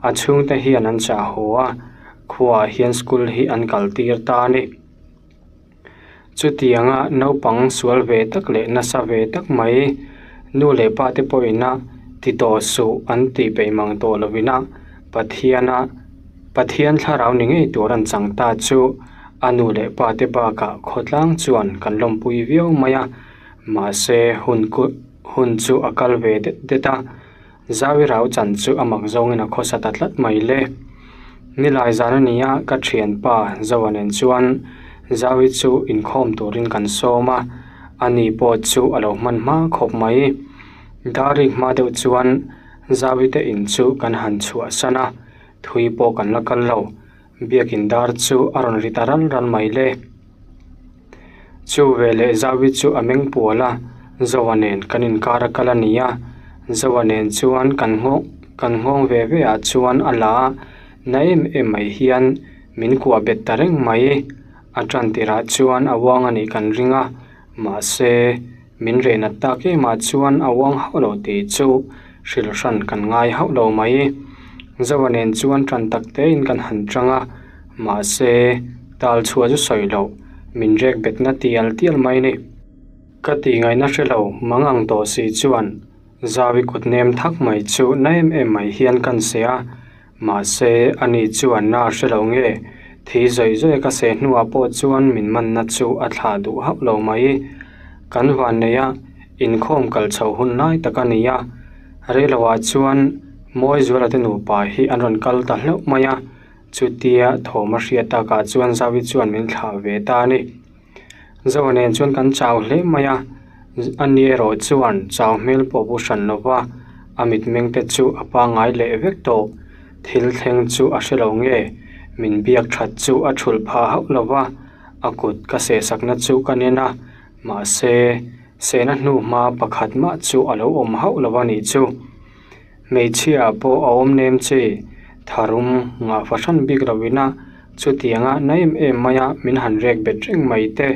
a chhungte hian an chah haw a, khuaah hian school hi an kaltir ta a ni. Chutianga naupang sual ve tak leh nasa ve tak mai nu leh pa te pawhin a ti tawh suh an tih peih mang tawh lovin a Pathiana Pathian thlarau ni ngei tur an chang ta chu a nu leh pa te bakah khawtlang chuan kan lawmpui viau mai a, mahse hun hun chu a kal ve det det a. Zawi rau chan chu a mak zawngin a khawsa ta tlat mai le. Nilai zan a ni a, ka thianpa Zoa nen chuan Zawi chu inkhawm turin kan sawm a, ani pawh chu a lo hman hma khawp mai. Dar rik hma deuh chuan Zawi te in chu kan han chhuahsan a, thui pawh kan la kal lo. Biakin dar chu a rawn ri ta ral ral mai le. Chu veleh Zaui chu a meng pual a, Zoa nen kan inkar a kal a ni a, Zoa nen chuan kan nghawng kan nghawng ve ve ah chuan a la a, na em em mai hian min kuah bet ta reng mai. A tan tirah chuan a uang a nih kan ring a, mahse min reh nat tak em ah chuan a uang hauh lo tih chu hrilh hran kan ngai hauh lo mai. Zoa nen chuan tan tak te in kan han chang a, mahse tal chhuah chu sawi loh min rek bet na tial tial mai a ni. Ka tih ngaihna hre lo mang ang tawh si chuan Zawi kut nem thak mai chu na em em mai hian kan seh a, mahse ani chuan na hre lo nge thi zawih zawih a ka seh hnuah pawh chuan min manna chu a thlah duh hauh lo mai. Kan van nei a, inkhawm kal chhoh hun lai tak a ni a, reiloah chuan Mawizuala te nupa hi an rawn kal ta hlauh mai a, chutia thawm a hriat takah chuan Zawi chuan min thlah ve ta a ni. Zoa nen chuan kan chau hle mai a, ani erawh chuan chau hmel pawh pu hran lo va, a mitmeng te chu a pangngai leh vek tawh. Thil thleng chu a hre lo nge, min biak that chu a thulh phah hauh lo va, a kut ka sehsakna chu ka nen a, mahse, sehna hnu hma pakhat mah chu a lo awm hauh lo a nih chu. Hmeichhia pawh a awm nem che, tharum ngah fahran bik lo ina chutianga na em em maia min han rek bet reng mai te.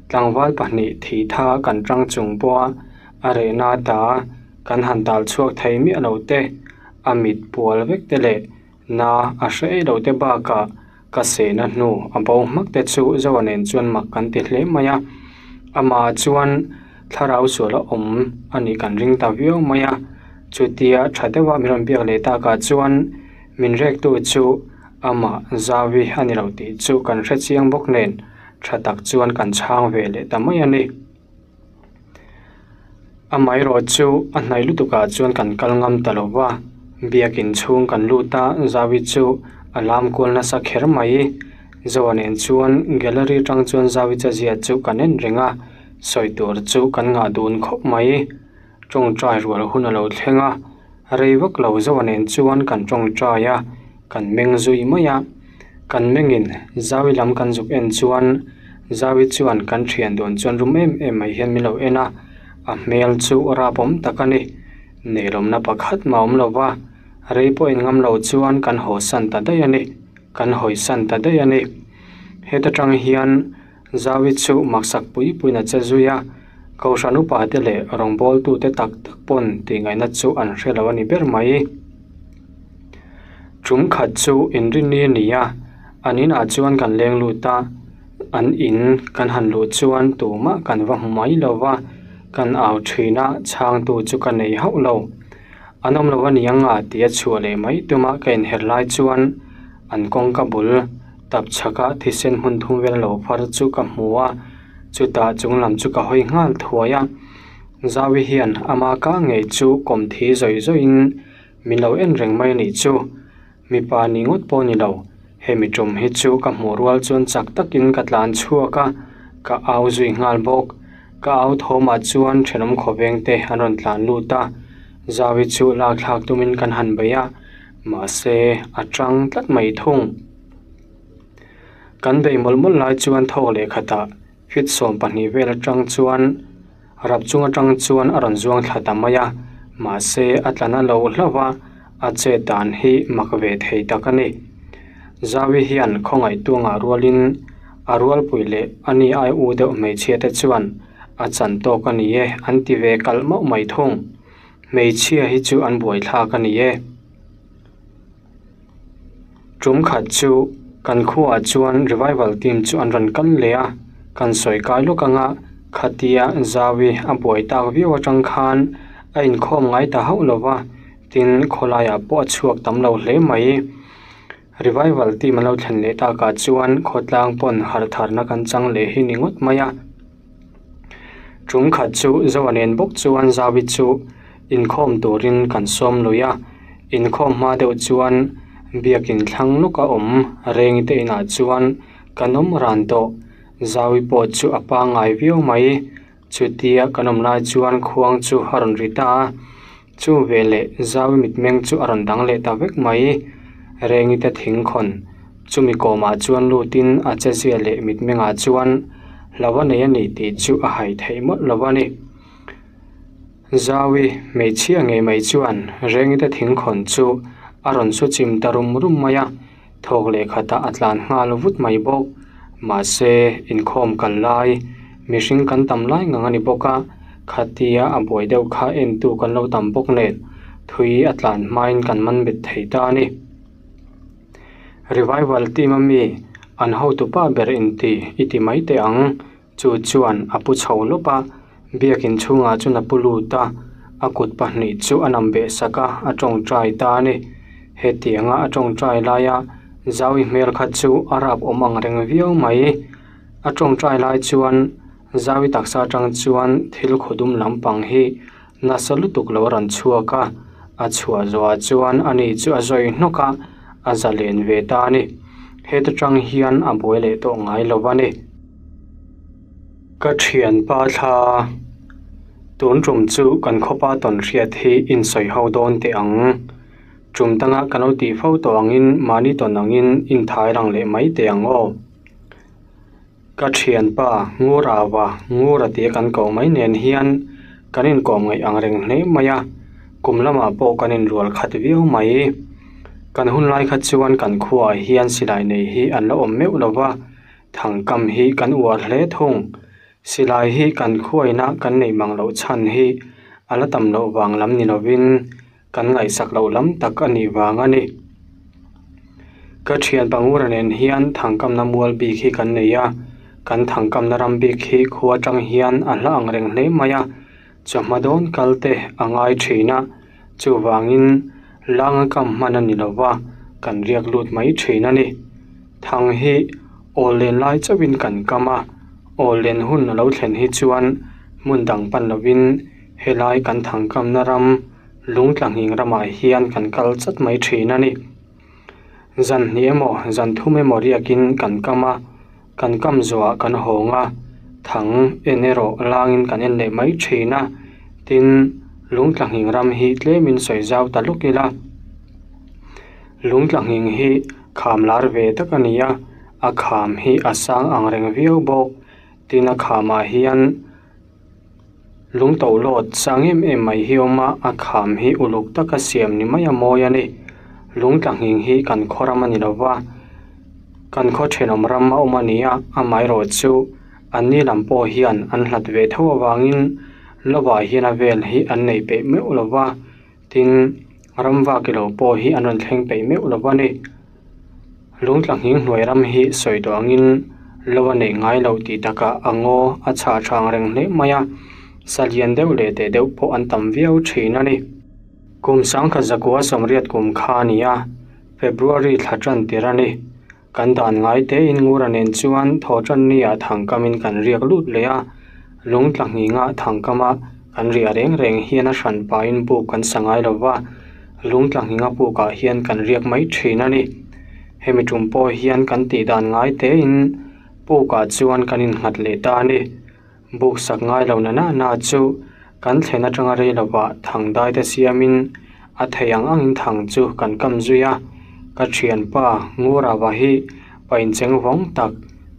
Tlangval pahnih thih tha kan tang chung pawha a rehna ta kan han tal chhuak thei miah lo te, a mit pual vek te leh na a hre ei lo te bakah ka sehna hnu a bo hmak te chu Zoa nen chuan mak kan ti hle mai a. Amah chuan thlarau sual a awm a nih kan ring ta viau mai a. Chutia tha deuha min rawn biak leh takah chuan min rektu chu amah Zavi a ni lo tih chu kan hre chiang bawk nen tha tak chuan kan chhang ve leh ta mai a ni. Amaherawh chu a hnaih lutukah chuan kan kal ngam ta lo va, biakin chhung kan lut a, Zawi chu a lam kual nasa kher mai. Zoa nen chuan gallery atang chuan Zawi chazia chu kan en reng a, sawi tur chu kan ngah dun khawp mai. Tawngtai rual hun a lo thleng a, rei vak lo Zoa nen chuan kan tawngtai a, kan meng zui mai a. Kan mengin Zawi lam kan zuk en chuan Zawi chuan kan thian dawn chuan rum em em mai hian min lo en a, a hmel chu rapawm tak a ni. Neilawmna pakhat mah awm lo va, rei pawh in ngam lo chuan kan hawsan ta daih a ni, kan hawisan ta daih a ni. Heta tang hian Zawi chu maksak pui puiin a che zui a, Kohhran upate leh rawngbawltute tak tak pawn tih ngaihna chu an hre lo a ni ber mai. Tum khat chu inrinni a ni a, an inah chuan kan leng lut a, an in kan han luh chuan tumah kan va hmu mai lo va, kan au thin a, chhangtu chu ka nei hauh lo. An awm lo a ni ang a tih a chhuah leh mai tuma ka inher lai chuan an kawngka bul tap chhaka thisen hmun thum vel lo far chu ka hmu a, chutah chung lam chu ka hawi nghal thuai a. Zawi hian ama ka ngei chu kawm thi zawih zawihin Min lo en reng mai a nih chu. Mipa ni ngawt pawh a ni lo. Hemi tum hi chu ka hmuh rual chuan chak takin ka tlan chhuak a, ka au zui nghal bawk. Ka au thawmah chuan thenawm khawveng te an rawn tlan lut a, Zawi chu lak thlak tumin kan han bei a, mahse a tang tlat mai thung. Kan bei mawlh mawlh lai chuan thawk leh khatah feet 12 vel atang chuan Rap chung atang chuan a rawn zuang thla ta mai a, mahse a tla na lo hlauh a, a chet dan hi mak ve thei tak a ni. Zawi hian khawngaih tuangah rualin a rualpui leh a ni ai u deuh hmeichhia te chuan a chan tawk a ni e an ti ve kalh mauh mai thung. Hmeichhia hi chu an buaithlak a ni e. Tum khat chu kan khuaah chuan revival team chu an rawn kal leh a, kan sawi kai lawk ang a, khatia Zawi a buai tak viau atang khan a inkhawm ngai ta hauh lo va, tin khawlaiah pawh a chhuak tam lo hle mai. Revival team an lo thlen leh takah chuan khawtlang pawn harh tharna kan chang leh hi ni ngawt mai a. Tum khat chu Zoa nen bawk chuan Zawi chu inkhawm turin kan sawm lui a, inkhawm hma deuh chuan biakin thlang lawka awm reng te inah chuan kan awm ran tawh. Zawi pawh chu a pangngai viau mai. Chutia kan awm lai chuan khuang chu a rawn ri ta a, chu veleh Zawi mitmeng chu a rawn dang leh ta vek mai. Rengi te thingkhawn chumi kawmah chuan lutin a chezia leh mitmengah chuan hlo a nei a ni tih chu a hai theih mawlh lo a ni. Zawi hmeichhia ngei mai chuan Rengite thingkhawn chu a rawn su chim ta rum rum mai a, thawk leh khatah a tlan nghal vut mai bawk. Mahse, inkhawm kal lai, mihring kan tam lai ngang a ni bawk a, khatia a buai deuh kha entu kan lo tam bawk nen thui a tlan hmain kan man bet thei ta a ni. Revival team a mi an hotupa ber inti i ti mai teh ang. Chu chuan a pu chho lawp a, Biakin chhungah chuan a pu lut a, a kut pahnih chu a nam beh sak a, a tawngtai ta a ni. Hetianga a tawngtai laia Zaui hmel kha chu a rap awm ang reng viau mai. A tawngtai lai chuan Zaui taksa atang chuan thil khaw dum lampang hi nasa lutuk lo a rawn chhuak a, a chhuah zawhah chuan ani chu a zawi hnawk a, a zalen ve ta a ni. Heta tang hian a buai leh tawh ngai lo a ni. Ka thianpa thla tun tum chu kan khawpa tawn hriat hi insawi ho dawn teh ang. Tum danga kan lo tih fo tawh angin mahni tawn angin inthai rang leh mai teh ang aw. Ka thianpa ngur ava ngur a tia kan koh mai nen hian kan inkawm ngaih ang reng hle mai a, kum lamah pawh kan inrual khat viau mai. Kan hun lai kha chuan kan khuaah hian silai nei hi an la awm meuh lo va, thangkam hi kan uar hle thung. Silai hi kan khuaina kan neih mang loh chhan hi a la tam loh vang lam ni lovin kan ngaihsak loh lam tak a nih vang a ni. Ka thian Pangura nen hian thangkamna mual bik hi kan nei a, kan thangkamna ram bik hi khua atang hian a hla ang reng hle mai a, chawhma dawn kal te a ngai thin a, chuvangin langa kam hman a ni lo va, kan riak lut mai thin a ni. Thang hi awl len lai chauhin kan kam a, awl len hun a lo thlen hi chuan hmun dang pan lovin helai kan thangkamna ram lungtla nghing ramah hian kan kal chat mai thin a ni. Zan hnih emaw zan thum emaw riakin kan kam a, kan kam zawhah kan hawng a, thang en erawh langin kan en leh mai thin a, tin lungtla nghing ram hi tlemin sawi zau ta lawk ila. Lungtla nghing hi kham lar ve tak a ni a, a kham hi a sang ang reng viau bawk, tin a khamah hian. Lungto lawt sang em em mai hi awm a, a kham hi uluk taka siam ni mai a mawi a ni. Lungtla nghing hi kan khaw ram a ni lo va, kan khaw thenawm ram a awm a ni a, amaherawh chu anni lam pawh hian an hlat ve tho avangin lovah hian a vel hi an nei peih meuh lo va, tin ramvak ilo pawh hi an rawn thleng peih meuh lo va ni. Lungtla nghing hnuai ram hi sawi tawh angin lo a neih ngai loh tih takah a ngaw a chhah thang reng hle mai a, sa lian deuh leh teh deuh pawh an tam viau thin a ni. Kum sangkhat zakua sawmriat kum kha a ni a, February thla tan tir a ni. Kan dan ngai tein Ngura nen chuan thaw tan nia thangkamin kan riak lut leh a, lungtla nghinga thangkama kan riah reng reng hian a hran pahin buk kan sa ngai lo va, Lungtla nghinga pukah hian kan riak mai thin a ni. Hemi tum pawh hian kan tih dan ngai tein pukah chuan kan innghat leh ta a ni. Buk sak ngai lo na na na chu kan thlen atanga rei lovah thang dai te siamin a thei ang angin thang chu kan kam zui a. Ka thianpa Ngurava hi pa incheng vawng tak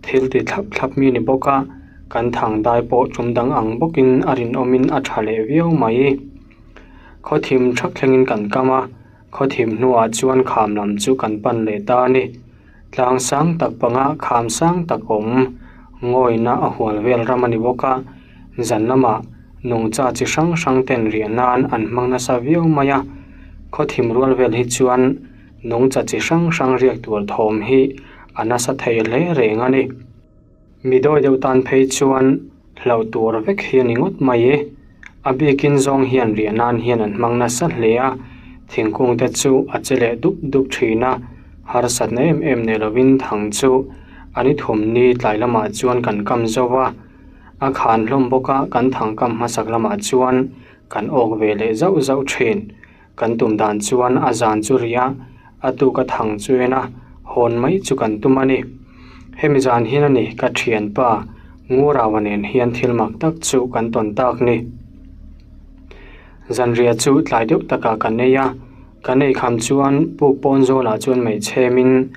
thil ti thlap thlap mi ni bawk a, kan thang dai pawh tum dang ang bawkin a rinawmin a tha leh viau mai. Khaw thim thak thlengin kan kam a, khaw thim hnuah chuan kham lam chu kan pan leh ta a ni. Tlang sang tak panga kham sang tak awm ngawina a hual vel ram a ni bawk a, zan lamah nungcha chi hrang hrang ten riah nan an hmang nasa viau mai a, khaw thim rual vel hi chuan nungcha chi hrang hrang riak tur thawm hi a nasa thei hle reng a ni. Mi dawi deuh tan phei chuan hlauh tur vek hi a ni ngawt mai e. A bikin zawng hian riah nan hian an hmang nasa hle a, thingkung te chu a che leh dup dup thin a, harsatna em em nei lovin thang chu a ni thum ni tlai lamah chuan kan kam zo va, a khan hlawm bawk a kan thang kam hmasak lamah chuan kan awk ve leh zauh zauh thin. Kan tum dan chuan a zan chu ri a, a tuk a thang chu en a, hawn mai chu kan tum a ni. Hemi zan hian a ni ka thianpa Ngurava nen hian thil mak tak chu kan tawn tak ni. Zanriah chu tlai deuh takah kan ei a, kan ei kham chuan puk pawn zawlah chuan hmeichhemin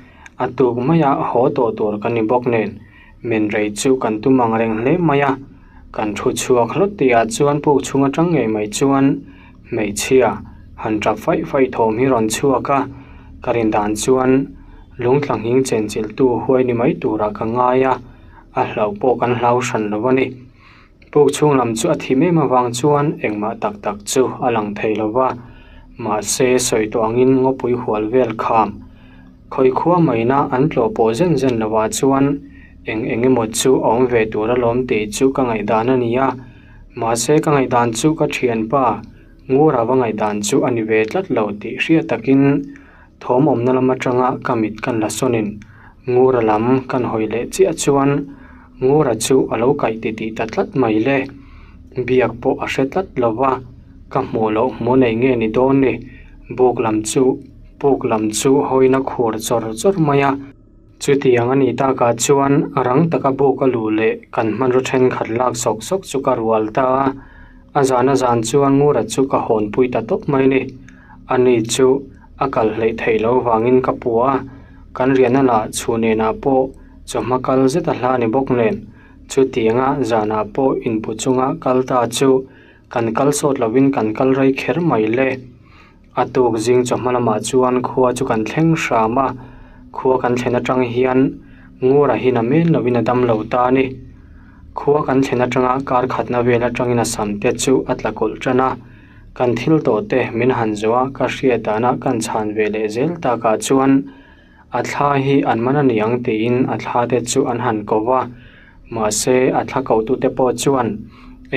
a tuk maia haw tawh tur kan ni bawk nen men rei chu kan tum ang reng hle mai a. Kan thu chhuak hlawt tihah chuan puk chhung atang ngei mai chuan Hmeichhia han tap faih faih thawm hi rawn chhuak a, ka rin dan chuan lungtla nghing chenchilhtu huai ni mai turah ka ngai a, a hlauh pawh kan hlau hran lo a ni. Puk chhung lam chu a thim em avang chuan engmah tak tak chu a lang thei lo va, mahse sawi tawh angin ngawpui hual vel kham khawi khua maina an tlawh pawh zen zen lovah chuan eng eng emaw chu a awm ve tur alawm tih chu ka ngaihdan a ni a. Mahse ka ngaihdan chu ka thianpa Ngura va ngaihdan chu a ni ve tlat lo tih hriat takin thawm awmna lam atanga ka mit kan la sawnin Ngura lam kan hawi leh chiah chuan Ngura chu a lo kaih titih ta tlat mai le. Biak pawh a hre tlat lo va, ka hmuh loh hmuh nei nge ni dawn ni? Buk lam chu puk lam chu hawina khur chawr chawr mai a. Chutiang a nih takah chuan rang taka buk a luh leh kan hmanraw thenkhat lak sawk sawk chu ka rual ta a, a zan a zan chuan Ngura chu ka hawnpui ta tawp mai ni. Ani chu a kal hleih theih loh vangin ka pua a, kan riahna lah chhun enah pawh chawhma kal zet a hla ni bawk nen chutianga zanah pawh inpu chunga kal ta chu kan kal sawt lovin kan kal rei kher mai le. A tuk zing chawhma lamah chuan khua chu kan thleng hram a, khua kan thlen atang hian Ngura hi na men lovin a dam lo ta a ni. Khua kan thlen atanga kar khatna vel atangin a sam te chu a tla kawlh tan a, kan thil tawh te min han zawh a ka hriat dana kan chhan ve leh zel takah chuan a thla hi an man a ni ang tiin a thla te chu an han ko va, mahse a thla kohtute pawh chuan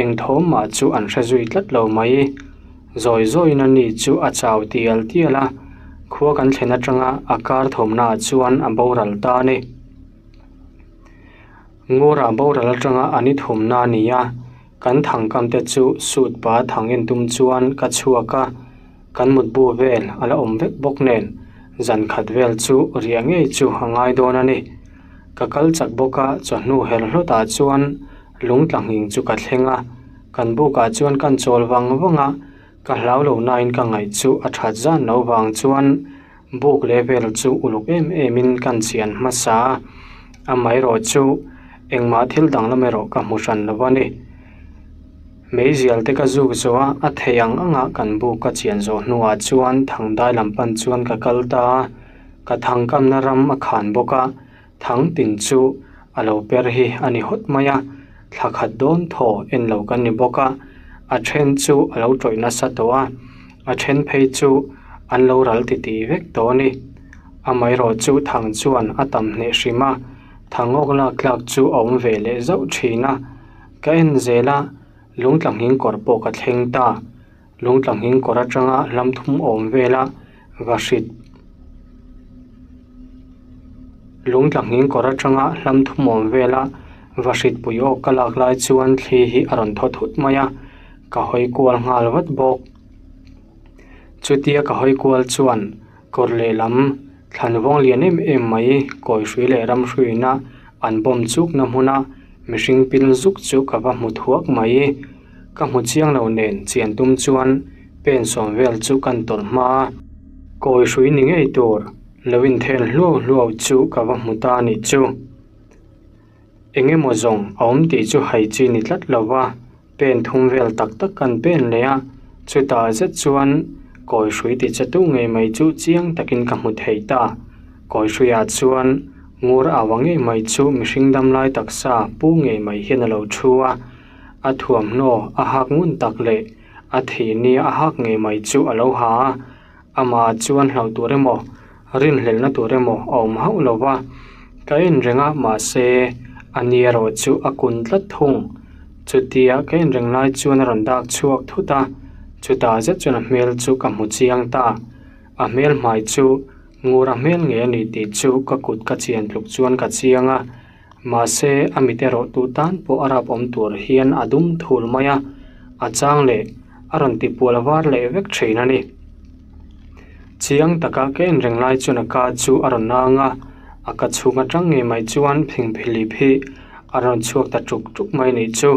eng thawm mah chu an hre zui tlat lo mai. Zawi zawiin a ni chu a chau tial tial a, khua kan thlen atanga a kar thawmnaah chuan a boral ta a ni. Ngura boral atanga a ni thumna a ni a, kan thangkam te chu suit pa thang en tum chuan ka chhuak a, kan mutbu vel a la awm vek bawk nen zan khat vel chu riah ngei chu a ngai dawn a ni. Ka kal chak bawk a, chawhnu her hlawtah chuan lung tla nghing chu ka thleng a, kan bukah chuan kan chawl vang vang a, ka hlau lo nain ka ngaih chu a that zan lo vang chuan buk leh vel chu uluk em em in kan chian hmasa a, amaherawh chu engmah thil danglam erawh ka hmu hran lo a ni. Meizial te ka zuk zawh a, a thei ang anga kan buk ka chian zawh hnuah chuan thangdai lam pan chuan ka kal ta a, ka thangkamna ram a khan bawk a, Thang tin chu a lo per hi a ni hawt mai a, thla khat dawn thaw en lo kan ni bawk a, a then chu a lo tawih nasa tawh a, a then phei chu an lo ral titih vek tawh a ni. Amaherawh chu thang chuan a tam hneh hrim a, thang awk lak tlak chu a awm ve leh zauh thin a, ka en zel a, lungtla nghing kawr pawh ka thleng ta. Lungtla nghing kawr atanga hlam thum awm vela vahrit Lungtla nghing kawr atanga hlam thum awm vela vahrit pui awk ka lak lai chuan thli hi a rawn thaw thut mai a, ka hawi kual nghal vat bawk. Chutia ka hawi kual chuan kawr lehlam thlan vawng lian em em mai kawi hrui leh ram hruina an bawm chukna hmuna mihring pil zuk chu ka va hmu thuak mai. Ka hmu chiang lo nen chian tum chuan pen sawm vel chu kan tawlh hma a, kawi hrui ni ngei tur lo inthel hluau hluau chu ka va hmu ta a nih chu. Eng emaw zawng a awm tih chu hai chi ni tlat lo va, pen thum vel tak tak kan pen leh a, chutah zet chuan kawi hrui ti che tu ngei mai chu chiang takin ka hmu thei ta. Kawi hruiah chuan ngur au a ngei mai chu mihring damlai taksa pu ngei mai hian a lo thu a. A thuamhnaw a hak ngun tak leh a thih ni a hak ngei mai chu a lo ha a, amah chuan hlauh tur emaw rinhlelhna tur emaw a awm hauh lo va, ka en reng a mahse a ni erawh chu a kun tlat thung. Chutia ka en reng lai chuan a rawn dak chhuak thut a, chutah zet chuan a hmel chu ka hmu chiang ta. A hmel hmai chu ngur a hmel ngei a ni tih chu ka kut ka chian tluk chuan ka chiang a. Mahse, a mit erawh tu tan pawh a rap awm tur hian a dum thul mai a, a chang leh a rawn ti pual var leh vek thin a ni. Chiang taka ka en reng lai chuan a ka chu a rawn nang a, a ka chhung atang ngei mai chuan phingphilip hi a rawn chhuak ta tuk tuk mai nih chu.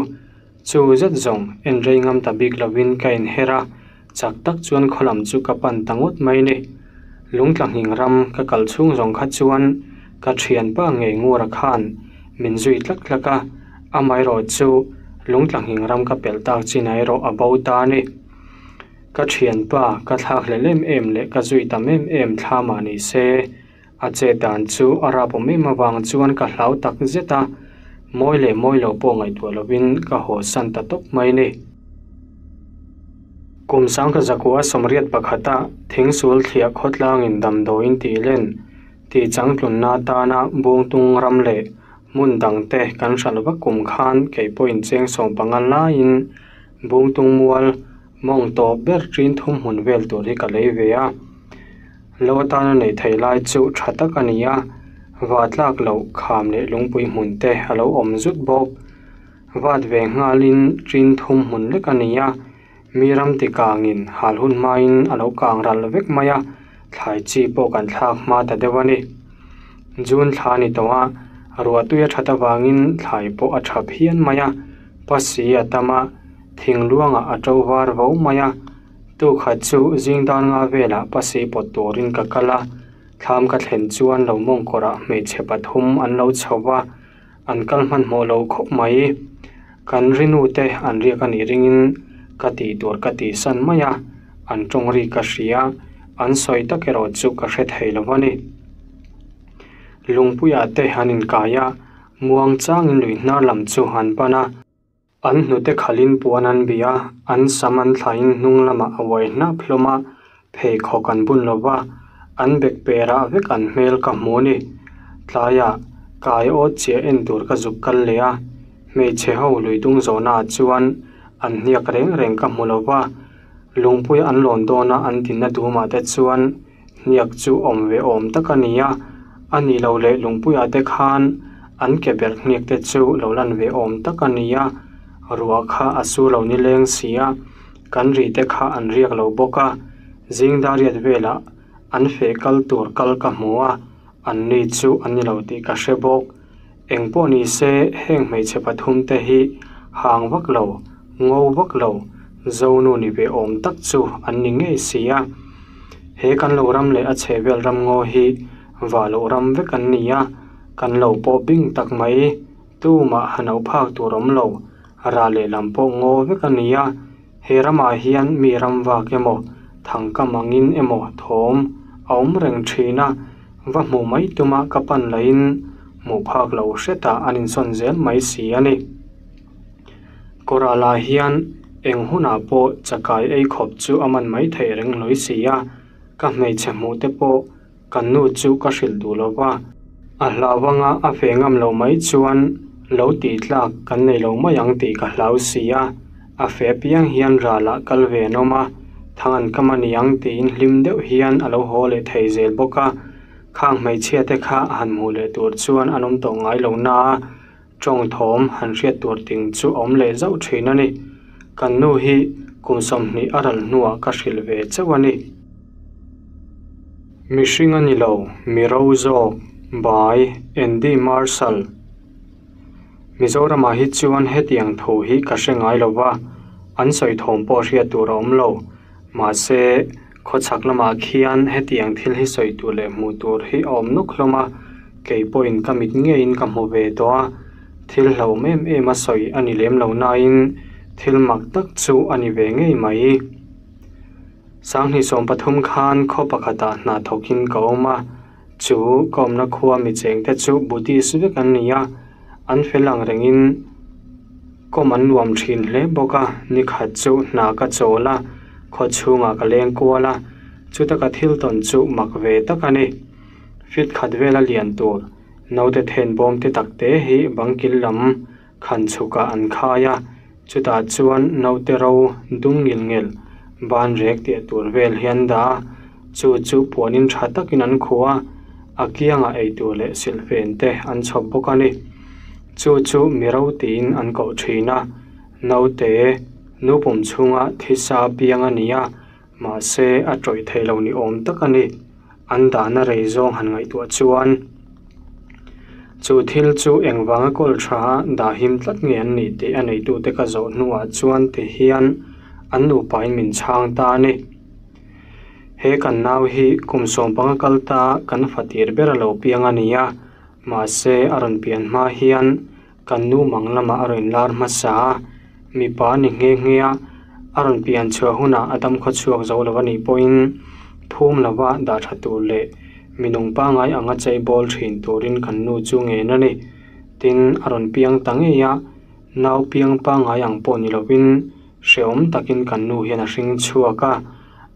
Chu zet zawng en rei ngam ta bik lovin ka inher a, chak tak chuan khaw lam chu ka pan ta ngawt mai ni. Lungtla nghing ram ka kal chhung zawng kha chuan ka thianpa ngei Ngura khan min zui tlak tlak a, amaherawh chu lungtla nghing ram ka pelh tak chinah erawh a bo ta a ni. Ka thianpa ka thlak hlel em em leh ka zui tam em em thla mah ni se, A chet dan chu a rap awm em avang chuan ka hlau tak zet a, mawi leh mawi lo pawh ngaihtuah lovin ka haw san ta tawp mai ni. Kum sangkhat zakua sawmriat pakhata thingsul thliah khawtlangin damdawiin tih len tih changtlunna atana Bungtung ram leh hmun dangte kan hralh vak kum khan kei pawhin cheng 15 laiin. Bungtung mual mawng tawp ber ṭin thum hmun vel tur hi ka lei ve a. Lo atana neih theih lai chu tha tak a ni a, vah tlak loh kham leh lungpui hmun te a lo awm zut bawk. Vat ve nghalin ṭin thum hmun lek a ni a, mi ram ti kangin hal hun hmain a lo kang ral vek mai a, thlai chi pawh kan thlak hma ta deuh a ni. June thla a ni tawh a, ruah tui a that avangin thlai pawh a tha phian mai a, pasi a tam a, thing luangah a to var vo mai a. Tukhat chu zing dan nga velah pasi pawt turin ka kal a, thlam ka thlen chuan lo mawngkawrah hmeichhe pathum an lo chho va, an kal hmanhmawh lo khawp mai. Kan rinu te an riak a nih ringin ka tih tur ka tihsan mai a, an tawng ri ka hria, an sawi tak erawh chu ka hre thei lo a ni. Lungpuiah te an inkai a, muang changin lui hnar lam chu an pan a. An hnute khalhin puan an bih a, an sam an thlahin hnung lamah a uai hnap hlawm a, pheikhawk an bun lo va, an bek perah vek an hmel ka hmu a ni. Tlaiah kai awt chiah en tur ka zuk kal leh a, hmeichhe ho lui dung zawhnaah chuan an hniak reng reng ka hmu lo va, lungpui an lawn dawna an dinna dumah te chuan Hniak chu awm ve awm tak a ni a, a nih loh leh lungpuiah te khan an ke ber hniak te chu lo lan ve awm tak a ni a, ruah kha a su lo ni leng si a, kan ri te kha an riak lo bawk a, zing dariat velah an feh kal tur kal ka hmu a, an ni chu an ni lo tih ka hre bawk. Engpawh ni se heng hmeichhe pathum te hi hang vak lo, ngo vak lo, zonu ni ve awm tak chu an ni ngei si a. He kan lo ram leh a chhehvel ram ngaw hi vah loh ram vek an ni a, kan lo pawh bing tak mai, tumah han auh phak tur awm lo, rah lehlam pawh ngaw vek a ni a. He ramah hian mi ram vak emaw, thangkam angin emaw thawm a awm reng thin a, va hmuh mai tuma ka pan lahin hmuh phak lo hretah an insawn zel mai si a ni. Kawrah hian eng hunah pawh chakai ei khawp chu a man mai theih reng hlawi si a, ka hmeichhe hmuh te pawh kan nu chu ka hrilh duh lo va, a hlau anga a ve ngam lo mai chuan lo tih tlak kan nei lo mai ang tih ka hlau si a, a fe apiang hian ralah kal ve an awm a, thang an kam a ni ang tiin hlim deuh hian a lo haw leh thei zel bawk a, khang hmeichhia te kha a han hmuh leh tur chuan an awm tawh ngai lo na a. Tawng thawm han hriat tur ting chu a awm leh zauh thin a ni. Kan nu hi kum 20 a ral hnuah ka hrilh ve chauh a ni. Mihring a ni lo, mi ro zawk, by Andy Marshall. Mizoramah hi chuan hetiang thu hi ka hre ngai lo va, an sawi thawm pawh hriat tur a awm lo. Mahse, khawchhak lamah khian hetiang thil hi sawi tur leh hmuh tur hi a awm nawk hlawm a, kei pawhin ka mit ngeiin ka hmu ve tawh a, thil hlauhawm em em a sawi a ni lem lo nain thil mak tak chu a ni ve ngei mai. Sanghnih 13 khan khaw pakhatah hna thawkin ka awm a, chu ka awmna khua mi chengte chu Buddhist vek an ni a, an fel ang rengin kawm an nuam thin hle bawk a, nikhat chu hna ka chawl a, khaw chhungah ka leng kual a, chuta ka thil tawn chu mak ve tak a ni. Fit khat vela lian tur naute then bawm te tak te hi bang kil lam khan chhukah an khai a, chutah chuan naute ro dum ngil ngel ban rek tih tur vel hi an dah a, chu chu puanin tha takin an khuh a, a kiangah eitur leh silhfen te an chhawp bawk a ni. Chu chu mi ro tiin an koh thin a, naute nu pum chhunga thisa piang a ni a, mahse a tawih thei lo ni awm tak a ni. An dahna rei zawng han ngaihtuah chuan chu thil chu engvanga kawl tha dah him tlat nge an nih tih a neitute ka zawh hnuah chuan ti hian an nupain min chhang ta a ni. He kan nau hi kum 15 kal ta kan fatir ber a lo piang a ni a, mahse a rawn pian hma hian kan nu mang lamah a rawn inlar hmasa a, mipa a ni nghe nghe a, a rawn pian chhuah hunah a dam khaw chhuak zo lo a nih pawhin phum lova dah tha tur leh minung pangngai anga chei bawl thin turin kan nu chu ngen a ni. Tin, a rawn piang ta ngei a, nau piang pangngai ang pawh ni lovin hrehawm takin kan nu hian a hring chhuak a,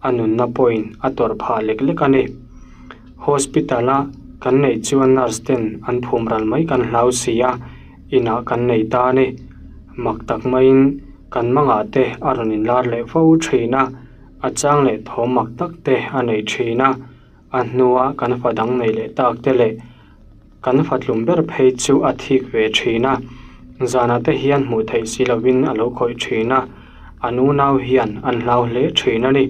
a nunna pawhin a tawrh phah lek lek a ni. Hospital-a kan neih chuan nurse ten an phum ral mai kan hlau si a, inah kan nei ta a ni. Mak tak maiin Kan mangah te a rawn inlar leh fo thin a, a chang leh thawm mak tak te a nei thin a, a hnua kan fa dang nei leh tak te leh kan fa tlum ber phei chu a thik ve thin a, zanah te hian hmuh theih si lovin a lo khawih thin a, an unau hian an hlau hle thin a ni.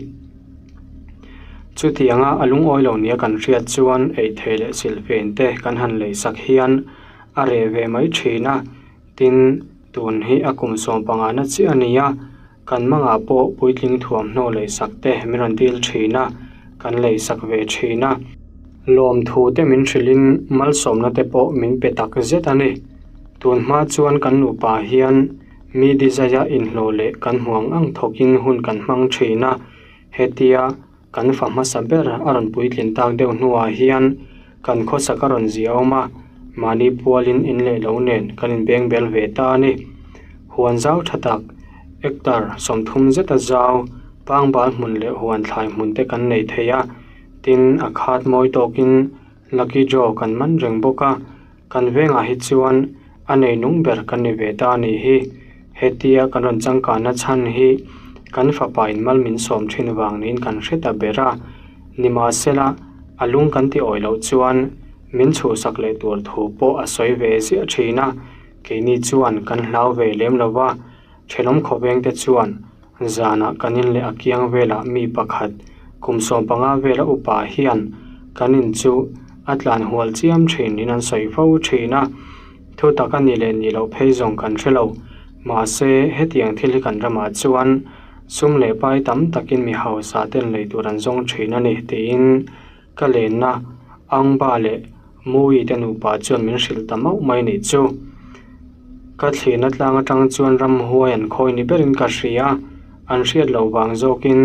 Chutianga a lungawi lo nia kan hriat chuan eithei leh silhfen te kan han leisak hian a reh ve mai thin a, tin tun hi a kum sawmpangana chiah a ni a, kan mangah pawh puitling thuamhnaw leisak te min rawn dil thin a, kan leisak ve thin a. Lawmthu te min hrilhin malsawmna te pawh min pe tak zet a ni. Tun hma chuan kan nupa hian mi dizaia inhlawh leh kan hmu ang ang thawkin hun kan hmang thin a, hetia kan fa hmasa ber a rawn puitlin tak deuh hnuah hian kan khawsak a rawn zia awm a, mahni pualin in leh lo nen kan inbeng bel ve ta a ni. Huan zau tha tak, hectare 30 zeta zau, pangbal hmun leh huan thlai hmun te kan nei thei a, tin a khat mawi tawkin lucky draw kan man reng bawk a, kan vengah hi chuan a nei nung ber kan ni ve ta a nih hi. Hetia kan rawn changkanna chhan hi kan fapa in mal min sawm thin vang niin kan hre ta ber a, nimahsela a lung kan ti awih loh chuan min chhuhsak leh tur thu pawh a sawi ve ziah thin a, keini chuan kan hlau ve lem lo va, thenawm khawveng te chuan zanah kan in leh a kiang velah mi pakhat kum 15 vela upa hian kan in chu a tlan hual chiam thin niin an sawi fo thin a, thu tak a ni leh ni loh phei zawng kan hre lo. Mahse, hetiang thil hi kan ramah chuan sum leh pai tam takin mi hausa ten lei tur an zawng thin a ni tiin ka lenna Angba leh Mui te nupa chuan min hrilh ta mauh mai nih chu. Ka thlirna tlang atang chuan ramhuai an khawi ni berin ka hria, an hriat loh vang zawkin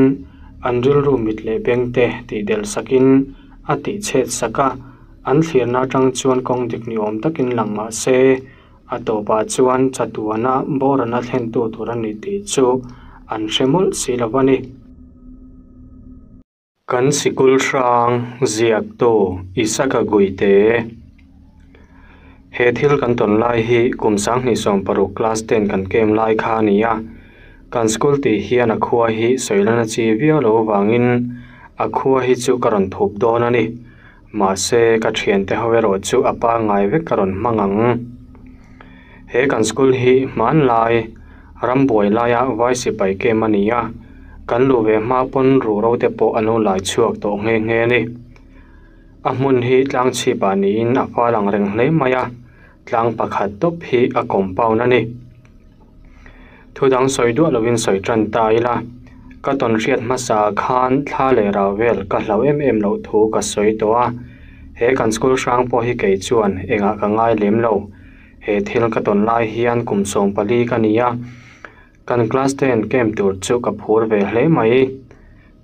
an rilru mit leh beng te tih del sakin a tih chhet sak a, an thlirna atang chuan kawng dik ni awm takin lang mah se a tawpah chuan chatuana borana thlentu tur a ni tih chu an hre mawlh si lo a ni. Kan sikul hrang ziaktu Isaka Guite. He thil kan tawn lai hi kum 2016 class 10 kan kem lai kha a ni a, kan school tih hian a khua hi sawilana chi viau lo avangin a khua hi chu ka rawn thup dawn a ni. Mahse ka thiante ho erawh chu a pangngai vek ka rawn hmang ang. He kan school hi hmanlai rambuai laia vai sipai kem a ni a, kan luh ve hma pawn ruhro te pawh an lo lai chhuak tawh nghe nghe a ni. A hmun hi tlang chhipah niin a fal ang reng hle mai a, tlang pakhat tawp hi a compound a ni. Thudang sawi duah lovin sawi tan ta ila, ka tawn hriat hmasa khan thla leh rau vel ka hlau em em loh thu ka sawi tawh a, he kan school hrang pawh hi kei chuan engah ka ngai lem lo. He thil ka tawn lai hian kum 14 ka ni a, kan class 10 camp tur chu ka phur ve hle mai.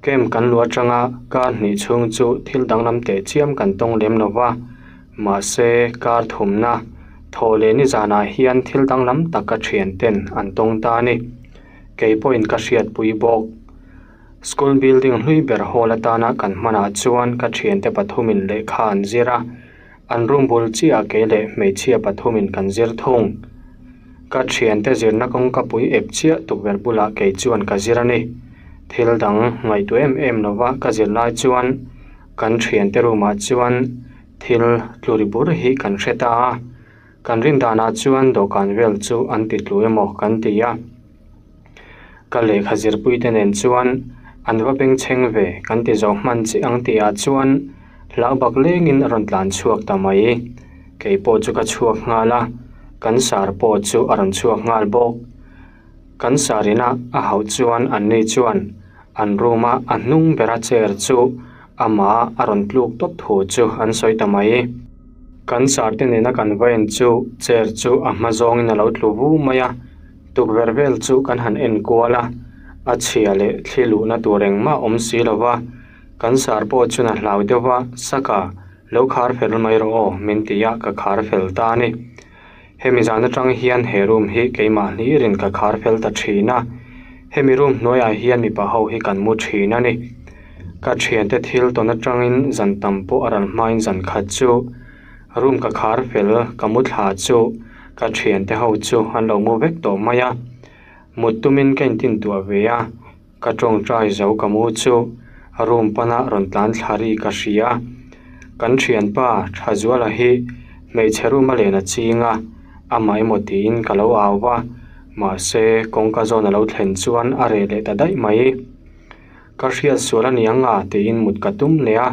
Camp kan luh atanga kar hnih chhung chu thil danglam teh chiam kan tawng lem lo va, mahse kar thumna thaw leh nizanah hian thil danglam tak ka thian ten an tawng ta a ni. Kei pawhin ka hriatpui bawk. School building hlui ber hall atana kan hmanah chuan ka thiante pathumin lehkha an zir a, an room bul chiah kei leh hmeichhia pathumin kan zir thung. Ka thiante zirna kawngka pui ep chiah tukverh bulah kei chuan ka zir a ni. Thil dang ngaihtuah em em lova ka zir lai chuan kan thiante room-ah chuan thil tluri bur hi kan hre ta a, kan rin danah chuan dawhkan vel chu an ti tlu emaw kan ti a. Ka lehkha zirpuite nen chuan an va bengchheng ve kan ti zawh hman chiah ang tihah chuan hlau bak lengin a rawn tlan chhuak ta mai. Kei pawh chu ka chhuak nghal a, kan sar pawh chu a rawn chhuak nghal bawk. Kan sarina a hauh chuan anni chuan an room-a a hnung bera chair chu amah a rawn tluk tawp thu chu an sawi ta mai. Kan sarte nena kan va en chu chair chu a hma zawngin a lo tlu vu mai a, tukverh vel chu kan han en kual a, a chhia leh thli luhna tur engmah awm si lo va, kan sar pawh chuan a hlau deuh va, Saka, lo khar fel mai rawh aw, min ti a, ka khar fel ta a ni. Hemi zan atang hian he room hi keimah hlirin ka khar fel ta thin a, hemi room hnuaiah hian mipa ho hi kan mu thin a ni. Ka thiante thil tawn atangin zan tam pawh a ral hmain zan khat chu room ka khar fel ka mu thla chu ka thiante ho chu an lo mu vek tawh mai a. Mut tumin ka intintuah ve a, ka tawngtai zo ka mu chu room pana rawn tlan thla ri ka hria. Kan thianpa Thazuala hi hmeichhe room a len a ching a, amah emaw tiin ka lo au va, mahse kawngka zawn a lo thlen chuan a reh leh ta daih mai. Ka hriat sual a ni ang a tiin mut ka tum leh a,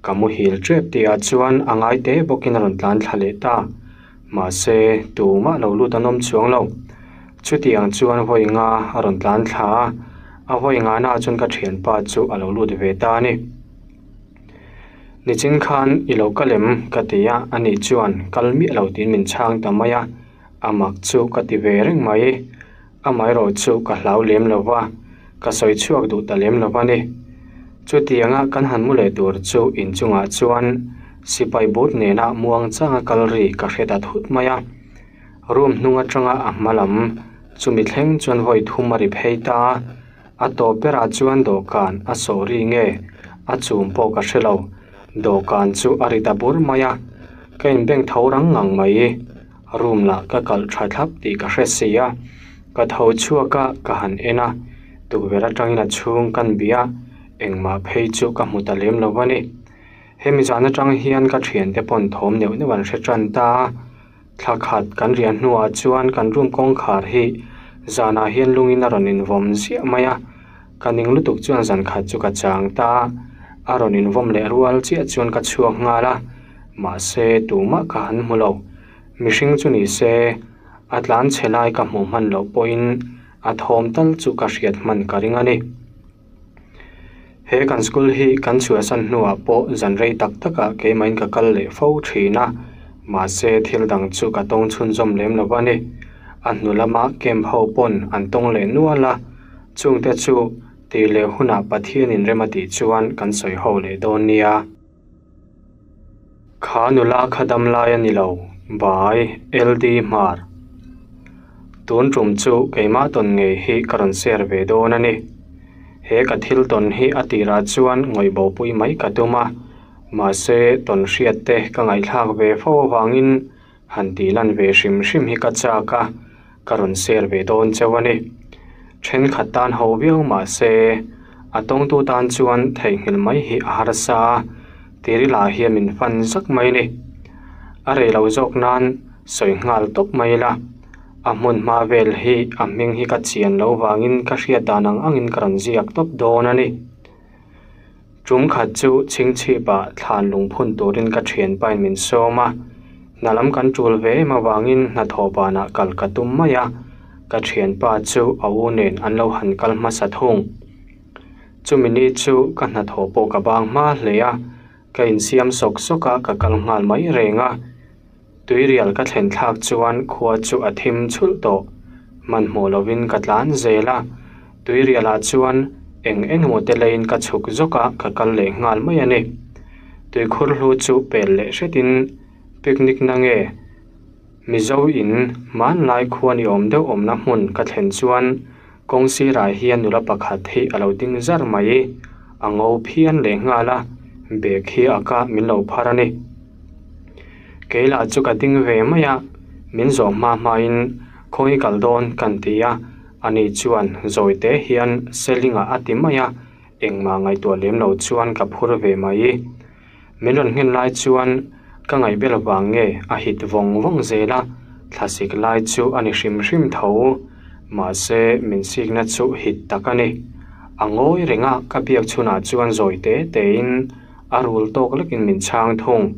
ka muhil tep tihah chuan a ngai te bawkin a rawn tlan thla leh ta. Mahse tumah lo lut an awm chuang lo. Chutiang chuan vawi nga a rawn tlan thla a, a vawi ngana chuan ka thianpa chu a lo lut ve ta a ni. Nichin khan i lo kal em? ka ti a, ani chuan kal miah lo tiin min chhang ta mai a, a mak chu ka ti ve reng mai. Amaherawh chu ka hlau lem lo va, ka sawi chhuak duh ta lem lo va ni. Chutianga kan han mu leh tur chu inchungah chuan sipai but nena muang changa kal ri ka hre ta thut mai a. Room hnung atanga a hma lam chumi thleng chuan vawi thum a ri phei ta a, a tawp berah chuan dawhkan a sawh ri nge a chum pawh ka hre lo, dawhkan chu a ri ta bur mai a, ka inbeng tho rang ngang mai. Room lah ka kalh tha thlap tih ka hre si a, ka tho chhuak a ka han en a, tukverh atangin a chhung kan bih a, engmah phei chu ka hmu ta lem lo a ni. Hemi zan atang hian ka thiante pawn thawm neuh neuh an hre tan ta a, thla khat kan riah hnuah chuan kan room kawngkhar hi zanah hian lungin a rawn invawm ziah mai a, ka ning lutuk chuan zan khat chu ka chang ta a, a rawn invawm leh rual chiah chuan ka chhuak nghal a. Mahse, tumah ka han hmu lo. Mihring chu ni se, a tlan chhe lai ka hmuh hman loh pawhin a thawm tal chu ka hriat hman ka ring a ni. He kan school hi kan chhuahsan hnuah pawh zan rei tak takah keimahin ka kal leh fo thin a, mahse thil dang chu ka tawng chhunzawm lem lo a ni. A hnu lama camp ho pawn an tawng leh nual a, chungte chu tih leh hunah Pathianin rem a tih chuan kan sawi ho leh dawn nia. Kha nula kha dam lai a ni lo, Bai, LD Hmar. Tun tum chu keimah tawn ngei hi ka rawn share ve dawn a ni. He ka thil tawn hi a tirah chuan ngawih bopui mai ka tum a, mahse tawn hriat te ka ngaihthlak ve fo avangin han tih lan ve hrim hrim hi ka chak a, ka rawn share ve dawn chauh a ni. Thenkhat tan ho viau mah se, a tawngtu tan chuan theihnghilh mai hi a harsa a, tirilah hian min fan zak mai a ni. A rei lo zawk nan sawi nghal tawp mai ila, a hmun hma vel hi a hming hi ka chian lo vangin ka hriat dan ang angin ka rawn ziak tawp dawn a ni. Tum khat chu chhingchhipah thlan lungphun turin ka thianpain min sawm a, hna lam kan tul ve em avangin hnathawh banah kal ka tum mai a, ka thianpa chu a u nen an lo han kal hmasa thung. Chumi ni chu ka hnathawh pawh ka bang hma hle a, ka insiam sawk sawk a ka kal nghal mai reng a. Tuirial ka thlen thlak chuan khua chu a thim chhulh tawh. Hmanhmawh lovin ka tlan zel a, tuirialah chuan eng eng emaw te leiin ka chhuk zawk a, ka kal leh nghal mai a ni. Tuikhur hlu chu pel leh hretin picnic na nge Mizo in hmanlai khua ni awm deuh awmna hmun ka thlen chuan kawng sirah hian nula pakhat hi a lo ding zar mai. A ngo phian leh nghal a, bag hi a kah min lo phar a ni. Kei lah chu ka ding ve mai a, min zawh hma hmain khawi kal dawn kan ti a, ani chuan zawi te hian Seling-ah a ti mai a, engmah ngaihtuah lem lo chuan ka phur ve mai. Min rawn nghen lai chuan ka ngaihbel vang nge a hit vawng vawng zel a, thlasik lai chu a ni hrim hrim tho, mahse min sikna chu hit tak a ni. A ngawi reng a, ka biak chhunah chuan zawi te tein A rul tawk lekin min chhang thung.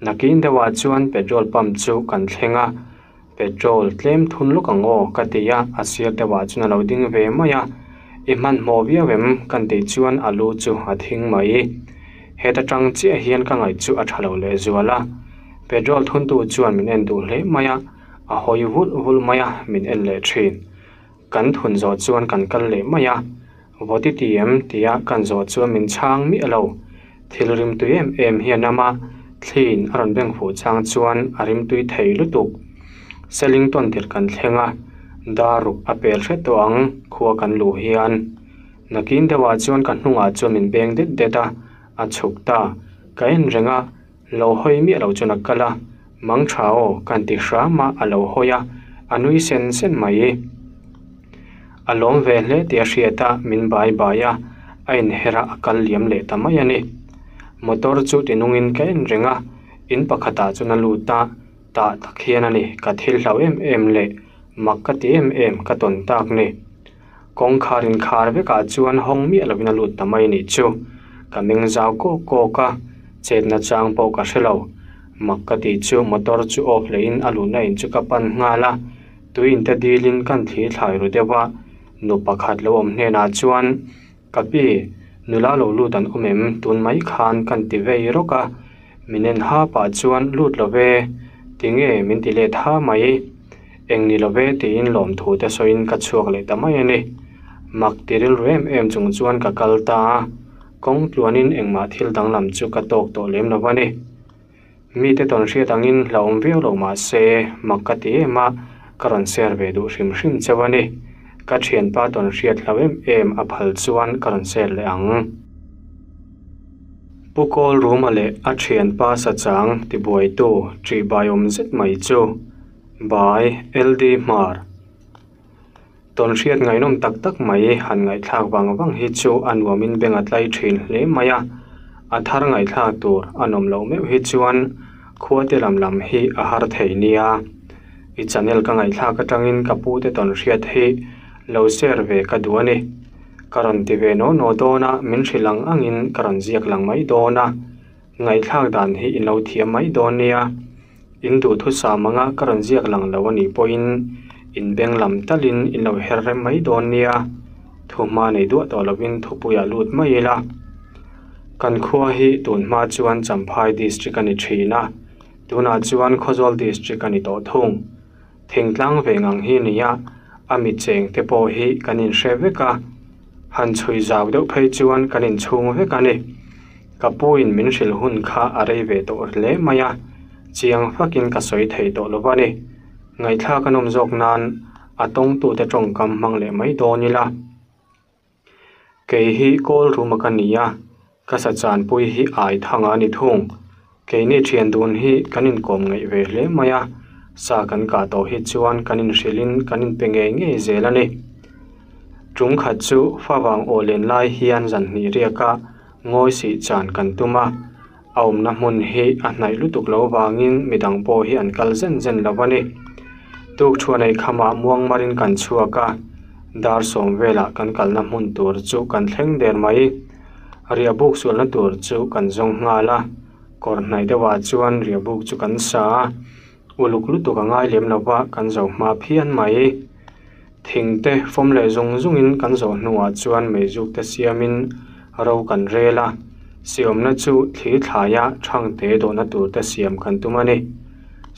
Nakin deuhah chuan petrol pump chu kan thleng a, petrol tlem thun lawk ang aw ka ti a, a sir deuhah chuan a lo ding ve mai a, I hmanhmawh viau em? kan tih chuan a lu chu a thing mai. Heta tang chiah hian ka ngaih chu a tha lo lehzual a, petrol thuntu chuan min en duh hle mai a, a hawi vulh vulh mai a, min en leh thin. Kan thun zawh chuan kan kal leh mai a, Vawt i ti em? tia kan zawh chuan min chhang miah lo. Thil rimtui em em hian ama thliin a rawn beng fuh chang chuan a rimtui thei lutuk. Seling tawn tirh kan thleng a, dar ruk a pel hret tawh ang khua kan luh hian. Nakin deuhah chuan ka hnungah chuan min beng det det a, a chhuk ta. Ka en reng a, lo hawi miah lo chuan a kal a, Mang tha aw kan ti hram a, a lo hawi a, a nui sen sen mai. A lawm ve hle tih a hriat a, min bai bai a, a inher a, a kal liam leh ta mai a ni. Motor chu tinungin ka en reng a, in pakhatah chuan a lut a, tah tak hian a ni, ka thil hlau em em leh mak ka ti em em ka tawn tak ni. Kawngkhar inkhar vekah chuan hawng miah lovin a lut ta mai nih chu. Ka meng zau kawk kawk a, chetna chang pawh ka hre lo. Mak ka tih chu motor chu off lehin a luhna in chu ka pan nghal a, tui inte dilin kan thli thlai ru deuh a, nu pakhat lo awm hnenah chuan, Ka pi, nula lo lut an awm em? Tun mai khan kan ti vei rawk a, min en ha pah chuan lut lo ve, tinge min ti let ha mai? Eng ni lo ve tiin lawmthu te sawiin ka chhuak leh ta mai a ni. Mak ti rilru em em chung chuan ka kal ta a, kawng tluanin engmah thil danglam chu ka tawk tawh lem lo a ni. Mite tawn hriat angin hlauhawm viau lo mah se, mak ka ti em a, ka rawn share ve duh hrim hrim cheu a ni. Ka thianpa tawn hriat hlau em em a phal chuan ka rawn share leh ang. Pu Kawl Ruma leh a thianpa Sachang tibuaitu ṭihbai awm zet mai chu Bai LD Hmar. Tawn hriat ngaihnawm tak tak mai han ngaihthlak vang vang hi chu a nuamin beng a tlai thin hle mai a, a thar ngaihthlak tur a nawm loh meuh hi chuan khua te lam lam hi a har thei nia. I channel ka ngaihthlak atangin ka pu te tawn hriat hi lo share ve ka duh a ni. Ka rawn ti ve naw naw dawn a, min hrilh ang angin ka rawn ziak lang mai dawn a, ngaihthlak dan hi in lo thiam mai dawn nia. In duhthusam anga ka rawn ziak lang lo a nih pawhin in beng lam talin in lo her rem mai dawn nia, thu hma nei duah tawh lovin thupuiah lut mai ila. Kan khua hi tun hma chuan Champhai District a ni thin a, tunah chuan Khawzawl District a ni tawh thung. Thingtlang ve ngang hi nia, a mi cheng te pawh hi kan inhre vek a, han chhui zau deuh phei chuan kan inchhung vek a ni. Ka pu in min hrilh hun kha a rei ve tawh hle mai a, chiang fakin ka sawi thei tawh lo va ni. Ngaihthlak a nawm zawk nan a tawngtute tawngkam hmang leh mai dawn ila. Kei hi kawl ruma ka ni a, ka sa chanpui hi ai thanga a ni thung. Keini thian dun hi kan inkawm ngaih ve hle mai a, sa kan kah tawh hi chuan kan inhrilhin kan inpe ngei ngei zel a ni. Tum khat chu favang aw len lai hian zan hnih riaka ngawi sih chan kan tum a, a awmna hmun hi a hnaih lutuk lo vangin midang pawh hi an kal zen zen lo a ni. Tuk thuan ei khamah muangmarin kan chhuak a, dar sawm velah kan kalna hmun tur chu kan thleng der mai. Riahbuk sualna tur chu kan zawng nghal a, kawr hnaih deuhah chuan riahbuk chu kan sa a, uluk lutuk a ngai lem lo va kan zo hma phian mai. Thing te fawm leh zung zungin kan zawh hnuah chuan meizuk te siamin ro kan rel a, siamna chu thli thlaia thangte dawhna tur te siam kan tum a ni.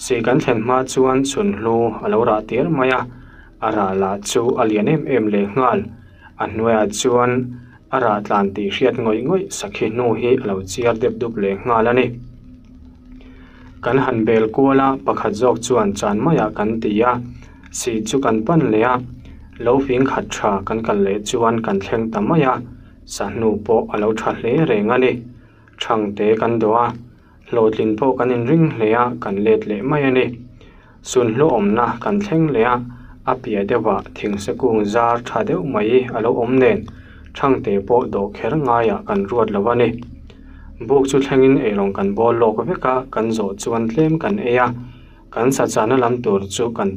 Si kan thlen hma chuan chhunhlu a lo rah tir mai a, a rah lah chu a lian em em leh nghal. A hnuaiah chuan a rah tlan tih hriat ngawih ngawih sakhi hnu hi a lo chiar dep dup leh nghal a ni. Kan han bel kual a, pakhat zawk chuan chan maiah kan ti a, sih chu kan pan leh a, lo fing khat tha kan kal leh chuan kan thleng ta mai a, sahnu pawh a lo tha hle reng a ni. Thangte kan dawh a, hlawhtlin pawh kan inring hle a, kan let leh mai a ni. Sunhlu awmna kan thleng leh a, a piah deuhah thingse kung zar tha deuh mai a lo awm nen thangte pawh dawh kher ngaiah kan ruat lo a ni. Buk chu thlengin eirawng kan bawl lawk vek a, kan zawh chuan tlem kan ei a, kan sa chahna lam tur chu kan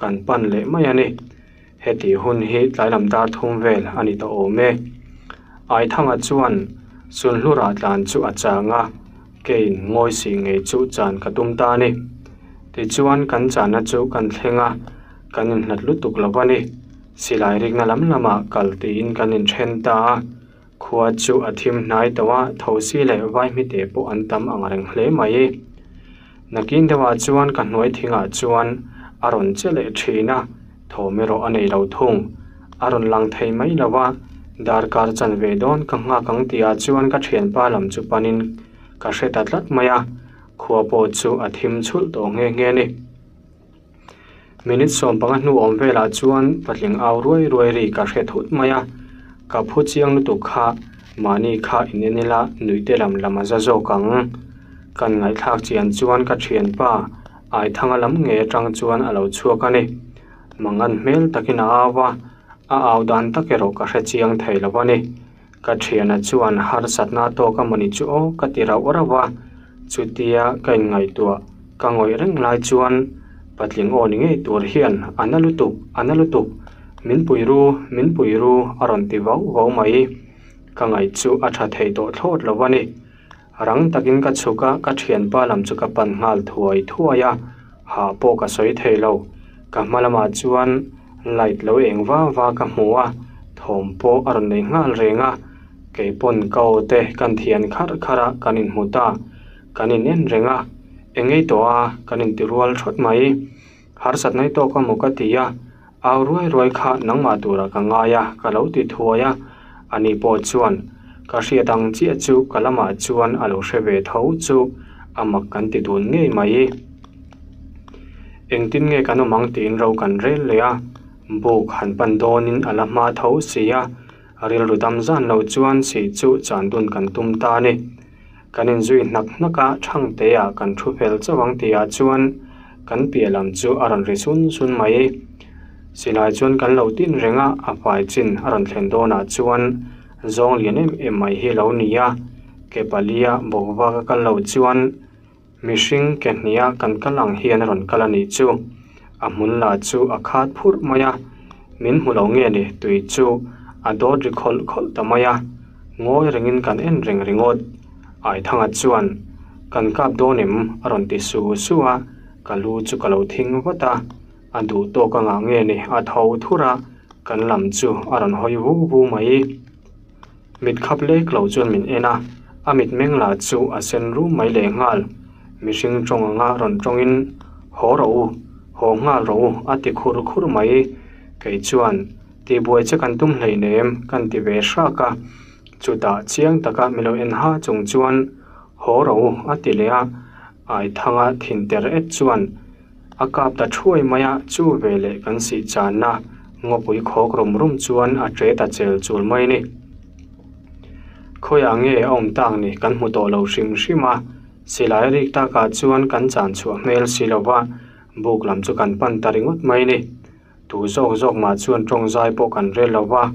kan pan leh mai a ni. Hetih hun hi tlailam dar thum vel a ni tawh awm e. Aithanga chuan Sunhlu rah tlan chu a chang a, keiin ngawi sih ngei chu chan ka tum ta a ni. Tichuan kan chahna chu kan thleng a, kan inhlat lutuk lo a ni. Silai rikna lam lamah kal tiin kan inthen ta a, khua chu a thim hnai tawh a, thosi leh vaihmite pawh an tam ang reng hle mai. Nakin deuhah chuan ka hnuai thingah chuan a rawn che leh thin a, thawm erawh a nei lo thung. A rawn lang thei mai lo a, darkar chanve dawn ka nghak ang tihah chuan ka thianpa lam chu panin ka hre ta tlat mai a, khua pawh chu a thim chhulh tawh nghe nghe a ni. Minute 15 hnu awm velah chuan patling au ruai ruai ri ka hre thut mai a, ka phu chiang lutuk kha mahni kha in en ila nuih te lam lam a za zawk ang. Kan ngaihthlak chian chuan ka thianpa Aithanga lam ngei atang chuan a lo chhuak a ni. Mangan hmel takin a au a, A au dan tak erawh ka hre chiang thei lo a ni. Ka thiana chuan harsatna tawk a mawni chu aw ka ti rauh rauh a, chutia ka inngaihtuah ka ngawih reng lai chuan patling aw ni ngei tur hian a na lutuk, a na lutuk, min pui ru, min pui ru a rawn ti vauh vauh mai. Ka ngaih chu a tha thei tawh thlawt lo a ni. Rang takin ka chhuk a, ka thianpa lam chu ka pan nghal thuai thuai a, hah pawh ka sawi thei lo. Ka hma lamah chuan light lo eng va va ka hmu a, thawm pawh a rawn nei nghal reng a. Kei pawn ka aw te kan thian kharh kharh a, kan inhmu ta. Kan in en reng a, eng ei tawh a, kan inti rual thawt mai. Harsat nai tawk a maw ka ti a, au ruai ruai kha nangmah turah ka ngai a, ka lo ti thuai a. Ani pawh chuan ka hriat ang chiah chu ka lamah chuan a lo hre ve tho chu a mak kan ti dun ngei mai. Engtin nge kan awm ang tiin ro kan rel leh a, buk han pan dawnin a la hma tho si a, rilru dam zan lo chuan si chu chan dun kan tum ta a ni. Kan inzui hnak hnak a, Thangtea kan thu fel chauh ang tihah chuan kan piah lam chu a rawn ri sun sun mai. Silai chuan kan lo tin reng a, a fai chin a rawn thlen dawnah chuan zawng lian em em mai hi a lo ni a, ke palia bawk vak a kal lo chuan mihring ke hniha kan kal ang hian a rawn kal a nih chu. A hmun lah chu a khat phurh mai a, min hmu lo nge ni tui chu a dawt ri khawlh khawlh ta mai a. Ngawi rengin kan en reng ringawt. Aithanga chuan, Kan kap dawn em? a rawn ti su su a, ka lu chu ka lo thing vat a. A duh tawk a ngah nge ni? A tho thur a, kan lam chu a rawn hawi vu vu mai. Mit khap lek lo chuan min en a, a mitmeng lah chu a sen rum mai lehnghal. Mihring tawng anga rawn tawngin, Haw rawh u, haw nghal rawh u, a ti khur khur mai. Kei chuan, Tihbuai che kan tum hleinem kan ti ve hrak a, chutah chiang taka min lo en ha chung chuan haw rawh u a ti leh a, Aithanga thin ter et chuan a kap ta thuai mai a, chu veleh kan sih channa ngawpui khawk rum rum chuan a ṭe ta chel chul mai a ni. Khawiah nge a awm tak ni kan hmu tawh lo hrim hrim a, silai rik takah chuan kan chan chhuah hmel si lo va, buk lam chu kan pan ta ringawt mai a ni. Tu zawk zawk mah chuan tawng zai pawh kan rel lo va,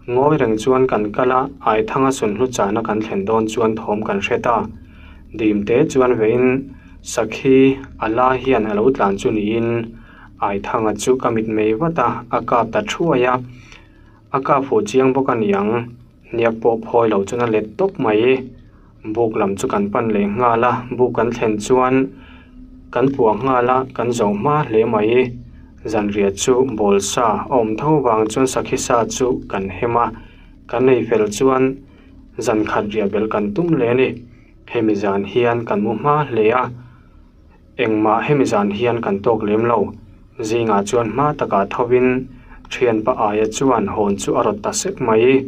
ngawi reng chuan kan kal a, Aithanga sunhlu chahna kan thlen dawn chuan thawm kan hre ta. Dim te chuan veiin Sakhi a la hian a lo tlan chu niin Aithanga chu ka mit mei vat a, a kap ta thuai a. A kap fuh chiang bawk a niang, hniak pawh phawi lo chuan a let tawp mai. Buk lam chu kan pan leh nghal a, buk kan thlen chuan kan puah nghal a, kan zo hma hle mai. Zanriah chu bawl sa a awm tho vang chuan sakhi sa chu kan hem a, kan ei fel chuan zan khat riah belh kan tum leh a ni. Hemi zan hian kan mu hma hle a, Engmah hemi zan hian kan tawk lem lo. Zingah chuan hma takah thovin thianpa aia chuan hawn chu a rawt ta sek mai.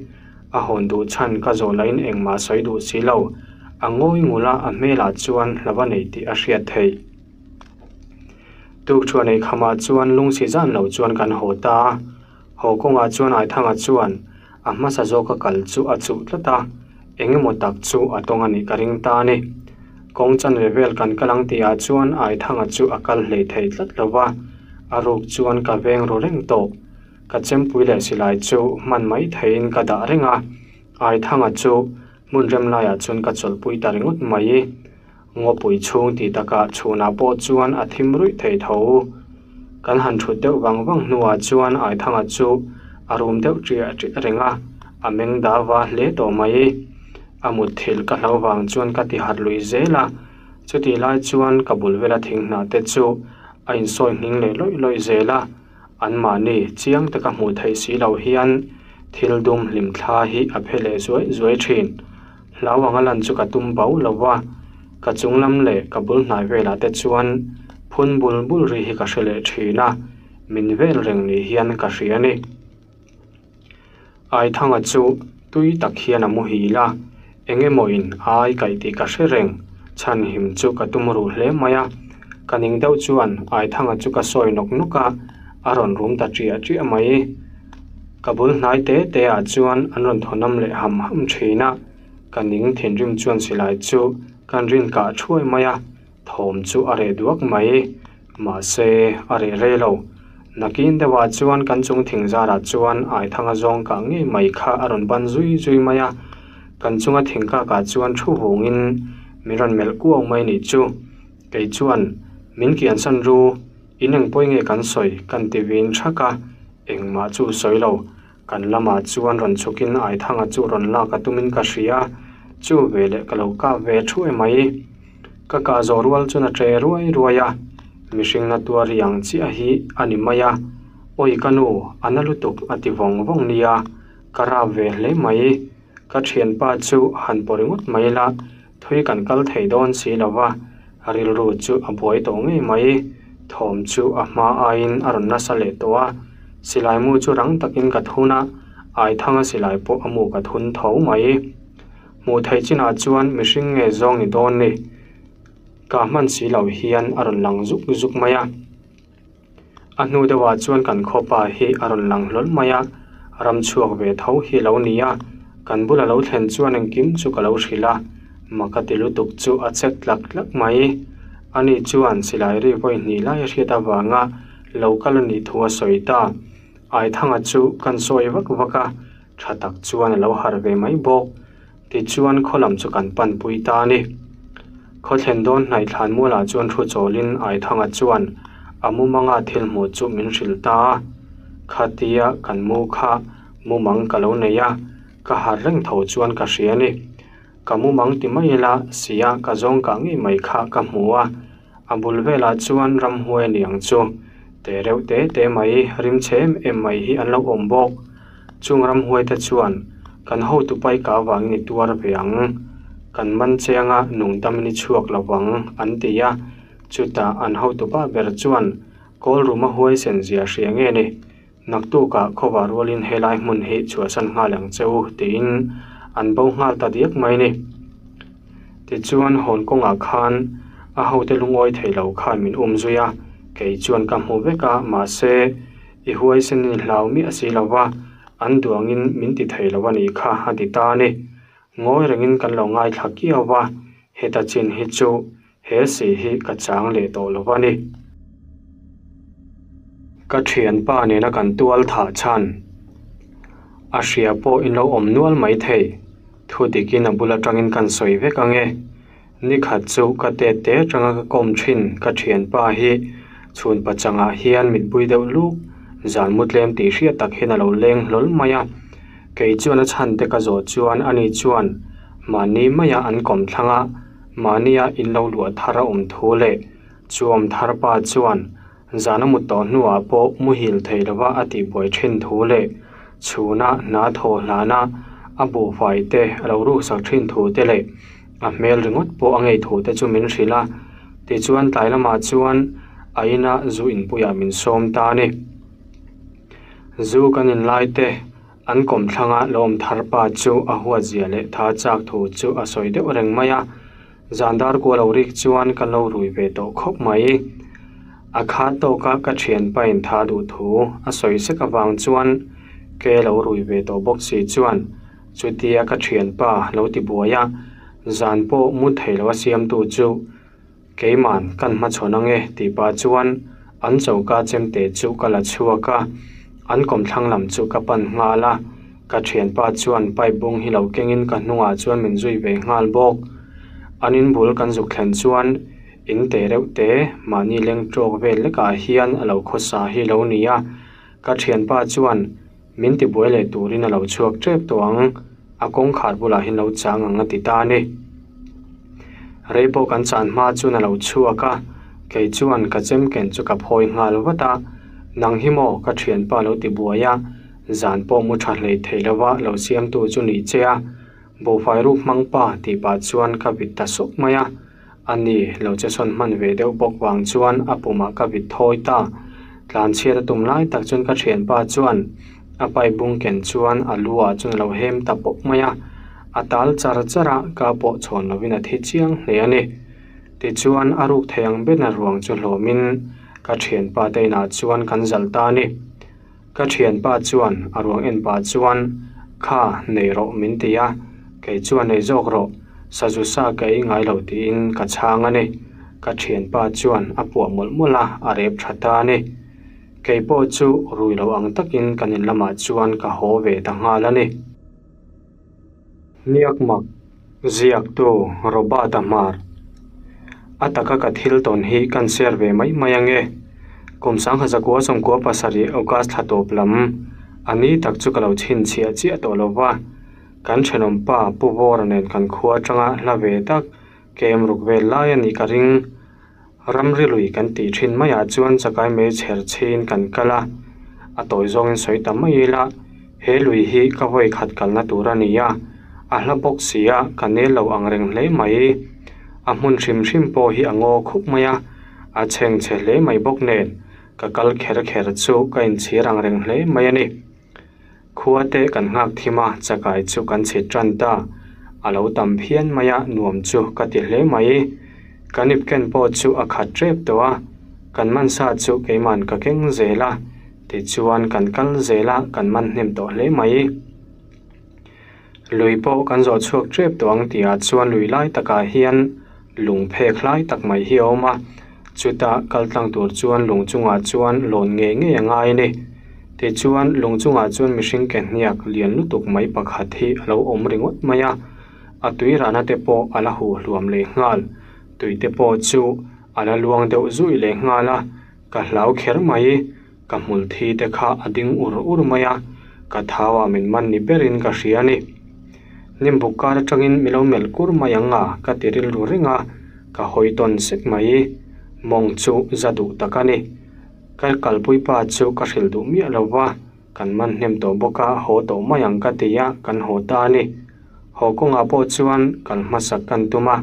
A hawn duh chhan ka zawh lahin engmah sawi duh si lo. A ngawi ngul a, a hmelah chuan hlava nei tih a hriat theih. Tukṭhuan ei khamah chuan lungsi zan lo chuan kan haw ta a. Haw kawngah chuan Aithanga chuan a hmasa zawka kal chu a chuh tlat a, eng emaw tak chu a tawng a nih ka ring ta a ni. Kawng chanve vel kan kal ang tihah chuan Aithanga chu a kal hlei thei tlat lo va, a ruk chuan ka veng ru reng tawh. Ka chempui leh silai chu hman mai theiin ka dah reng a, Aithanga chu hmun rem laiah chuan ka chawlhpui ta ringawt mai. Ngawpui chhung tih takah chhunah pawh chuan a thim ruih thei tho. Kan han thut deuh vang vang hnuah chuan Aithanga chu a rum deuh ṭiah ṭiah reng a, a meng da va hle tawh mai. A mutthilh ka hlo vang chuan ka ti harh lui zel a, chutih lai chuan ka bul vela thing hnah te chu a insawi hning leh lawih lawih zel a, anmahni chiang taka hmuh theih si lo hian thil dum hlim thla hi a phe leh zuai zuai ṭhin. Hlau anga lan chu ka tum bau lo va, ka chung lam leh ka bul hnai velah te chuan phun bul bul ri hi ka hre leh thin a, min vel reng ni hian ka hria a ni. Aithanga chu tui tak hian a muhil a, eng emaw in ai kaih tih ka hre reng, chhan him chu ka tum ruh hle mai a. Ka ning deuh chuan Aithanga chu ka sawi nawk nawk a, a rawn rum ta ṭiah ṭiah mai. Ka bul hnai te te ah chuan an rawn thawnam leh ham ham thin a, ka ning thinrim chuan silai chu kan rin kah thuai mai a, thawm chu a reh duak mai. Mahse, a reh rei lo. Nakin deuhah chuan kan chung thing zarah chuan Aithanga zawng kah ngei mai kha a rawn ban zui zui mai a, kan chunga thing kakah chuan thu vungin min rawn melh kuau mai nih chu. Kei chuan, Min kiansan ru, in eng pawi nge kan sawi? kan ti vin thak a, engmah chu sawi lo. Kan lamah chuan rawn chhukin Aithanga chu rawn lak a tumin ka hria, chu veleh ka lo kap ve thu emai. Ka kah zawh rual chuan a ṭe ruai ruai a, mihring na tuar hi ang chiah hi a ni mai a, Awi ka nu, a na lutuk a ti vawng vawng nia, ka rap ve hle mai. Ka ṭhianpa chu han paw ringawt mai la, thui kan kal thei dawn si lo va, rilru chu a buai tawh ngei mai. Thawm chu a hma aiin a rawn nasa leh tawh a, silai mu chu rang takin ka thun a, Aithanga silai pawh a mu ka thun tho mai. Hmuh theih chinah chuan mihring nge zawng ni dawn ni? Ka hman si lo hian a rawn lang zuk zuk mai a. A hnu deuhah chuan kan khawpa hi a rawn lang hlawl mai a, ram chhuak ve tho hi a lo ni a. Kan bula lo thlen chuan engkim chu ka lo hrilh a, mak a ti lutuk chu a chek tlak tlak mai. Ani chuan silai ri vawi hnih lai a hriat avanga lo kal a nih thu a sawi ta. Aithanga chu kan sawi vak vak a. Tha tak chuan a lo harh ve mai bawk. Tichuan khaw lam chu kan pan pui ta a ni. Khaw thlen dawn hnaih thlan mualah chuan thu chawlin Aithanga chuan a mumanga thil hmuh chu min hrilh ta a. Khatia kan mu kha mumang ka lo nei a, ka harh reng tho chuan ka hria a ni. Ka mumang ti mai ila sia ka zawng kah ngei mai kha ka hmu a. A bul velah chuan ramhuai a ni ang chu. Te reuh te te mai, rim chhe em em mai hi an lo awm bawk. Chung ramhuai te chuan kan hotu pai ka avangin i tuar ve ang, kan man chianga nung damin i chhuak lo vang an ti a. Chutah an hotu pa ber chuan kawl ruma huai sen zia hria nge ni, naktukah khawvah rualin helai hmun hi chhuahsan nghal ang che u tiin an bo nghal ta diak mai ni. Tichuan hawn kawngah khan a hote lungawi thei lo khan min um zui a, kei chuan ka hmu vek a, mahse i huaisen in hlau miah si lo va, an duangin min ti thei lo a nih kha a ti ta a ni. Ngawi rengin kan lo ngaithla kiau va, heta chin hi chu he si hi ka chang leh tawh lo a ni. Ka thianpa nena kan tual thah chhan a hria pawh in lo awm nual mai thei. Thu dikin a bul atangin kan sawi vek ang e. Nikhat chu ka tet te atanga ka kawm thin ka thianpa hi chhun pachangah hian mitbui deuh luk zan mu tlem tih hriat tak hian a lo leng hlawl mai a. Kei chuan a chhan te ka zawh chuan ani chuan mahni maia an kawm thlang a, mahnia in lo luah thar a awm thu leh chu awm thar pa chuan Zan a mut tawh hnuah pawh muhil thei lova a tihbuai thin thu leh chhuna hna thaw hlana a buhfai te a lo ruksak thin thu te leh a hmel ringawt pawh a ngei thu te chu min hrilh a. Tichuan tlai lamah chuan a ina zu inpuiah min sawm ta a ni. Zu kan inlai te an kawmthlanga lo awm thar pa chu a huatzia leh tha chak thu chu a sawi deuh reng mai a. Zan dar kual lo rik chuan ka lo rui ve tawh khawp mai. A kha tawka ka thianpa in tha duh thu a sawi sek avang chuan ke lo rui ve tawh bawk si chuan chutia ka thianpa lo ti buai a, zan pawh mu thei lo a siamtu chu keiman kan hmachhawn ange tih pah chuan an choka chemte chu ka la chhuak a, an kawmthlang lam chu ka pan nghal a. Ka thianpa chuan pipe bung hi lo kengin ka hnungah chuan min zui ve nghal bawk. An in bul kan zuk thlen chuan in te reuh te mahni leng tawk vel lekah hian a lo khawsa hi lo ni a. Ka thianpa chuan min tibuai leh turin a lo chhuak tep tawh ang, a kawngkhar bulah hian lo chang ang a ti ta a ni. Rei pawh kan chan hma chuan a lo chhuak a, kei chuan ka chem ken chu ka phawi nghal vat a, Nang hi maw ka thianpa lo tibuai a, Zan pawh mu tha hlei thei lova lo siamtu chu ni che a, buhfai ruk hmang pa tih pah chuan ka vit ta sawk mai a. A ni, lo che sawn hman ve deuh bawk vang chuan a pumah ka vit thawi ta. Tlan chhiat a tum lai tak chuan ka thianpa chuan a pipe bung ken chuan a lu ah chuan a lo hem ta pawp mai a. A tal char char a, ka pawh chhawn lovin a thi chiang hle a ni. Tichuan a ruk thei ang ber a ruang chu hlawmin ka thianpa te inah chuan kan zalh ta a ni. Ka thianpa chuan a ruang en pah chuan, Kha, nei rawh min ti a, kei chuan nei zawk rawh, sazu sa ka ei ngai lo tiin ka chhang a ni. Ka thianpa chuan a puah mawlh mawlh a, a rep tha ta a ni. Kei pawh chu rui lo ang takin kan in lamah chuan ka haw ve ta nghal a ni. Niak mak, ziaktu Robert-a hmar. A taka ka thil tawn hi kan share ve mai mai ange. Kum sangha zakua sawmkua pasarih August thla tawp lam a ni tak chu ka lo chhinchhiah chiah tawh lo va. Kan thenawm pa Pu Vawra nen kan khua atanga hla ve tak kem ruk vel lai a nih ka ring. Ramri lui kan tih thin maiah chuan chakai mei chher chhin kan kal a, a tawi zawngin sawi ta mai ila, he lui hi ka vawi khat kalna tur a ni a, a hla bawk si a, ka nel lo ang reng hle mai. A hmun hrim hrim pawh hi a ngaw khup mai a, a chheng chhe hle mai bawk nen, ka kal kher kher chu ka inchhir ang reng hle mai a ni. Khua te kan nghak thim a, chakai chu kan chhit tan ta. A lo tam phian mai a, nuam chu ka ti hle mai. Kan ip ken pawh chu a khat tep tawh a, kan man sa chu keiman ka keng zel a, tichuan kan kal zel a, kan man hnem tawh hle mai. Lui pawh kan zawh chhuak tep tawh ang tihah chuan lui lai takah hian lung phek hlai tak mai hi a awm a, chutah kal tlang tur chuan lung chungah chuan lawn ngei ngei a ngai a ni. Tichuan lung chungah chuan mihring ke hniak lian lutuk mai pakhat hi a lo awm ringawt mai a, a tui rahna te pawh a la huh hluam leh nghal, tui te pawh chu a la luang deuh zui leh nghal a, ka hlau kher mai. Ka hmul thi te kha a ding ur ur mai a, ka thau ah min man ni berin ka hria a ni. Nimbuk kar atangin mi lo melh kur mai ang a, ka ti rilru reng a, ka hawi tawn sek mai. Mawng chu za duh tak a ni. Ka kalpui pa chu ka hrilh duh miah lo va, kan man hnem tawh bawk a, haw tawh mai ang ka ti a, kan haw ta a ni. Haw kawngah pawh chuan kal hmasak kan tum a,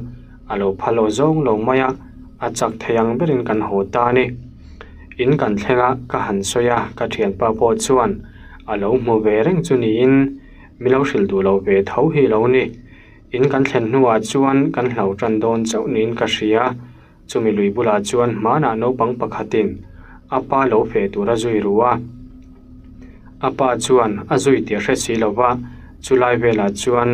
a lo phal aw zawng lo mai a, a chak thei ang berin kan haw ta a ni. In kan thleng a, ka han sawi a, ka thianpa pawh chuan a lo hmu ve reng chu niin mi lo hrilh duh lo ve tho hi lo ni. In kan thlen hnuah chuan kan hlau tan dawn chauh niin ka hria. Chumi lui bulah chuan hmanah naupang pakhatin a pa lo feh tur a zui ru a. A pa chuan a zui tih a hre si lo va, chulai velah chuan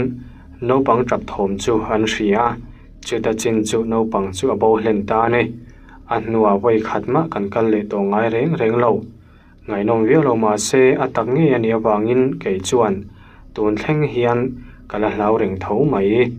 naupang tap thawm chu an hria a, chuta chin chu naupang chu a bo hlen ta a ni. A hnuah vawi khat mah kan kal leh tawh ngai reng reng lo. Ngaihnawm viau lo mah se a tak ngei a nih avangin kei chuan tun thleng hian ka la hlau reng tho mai.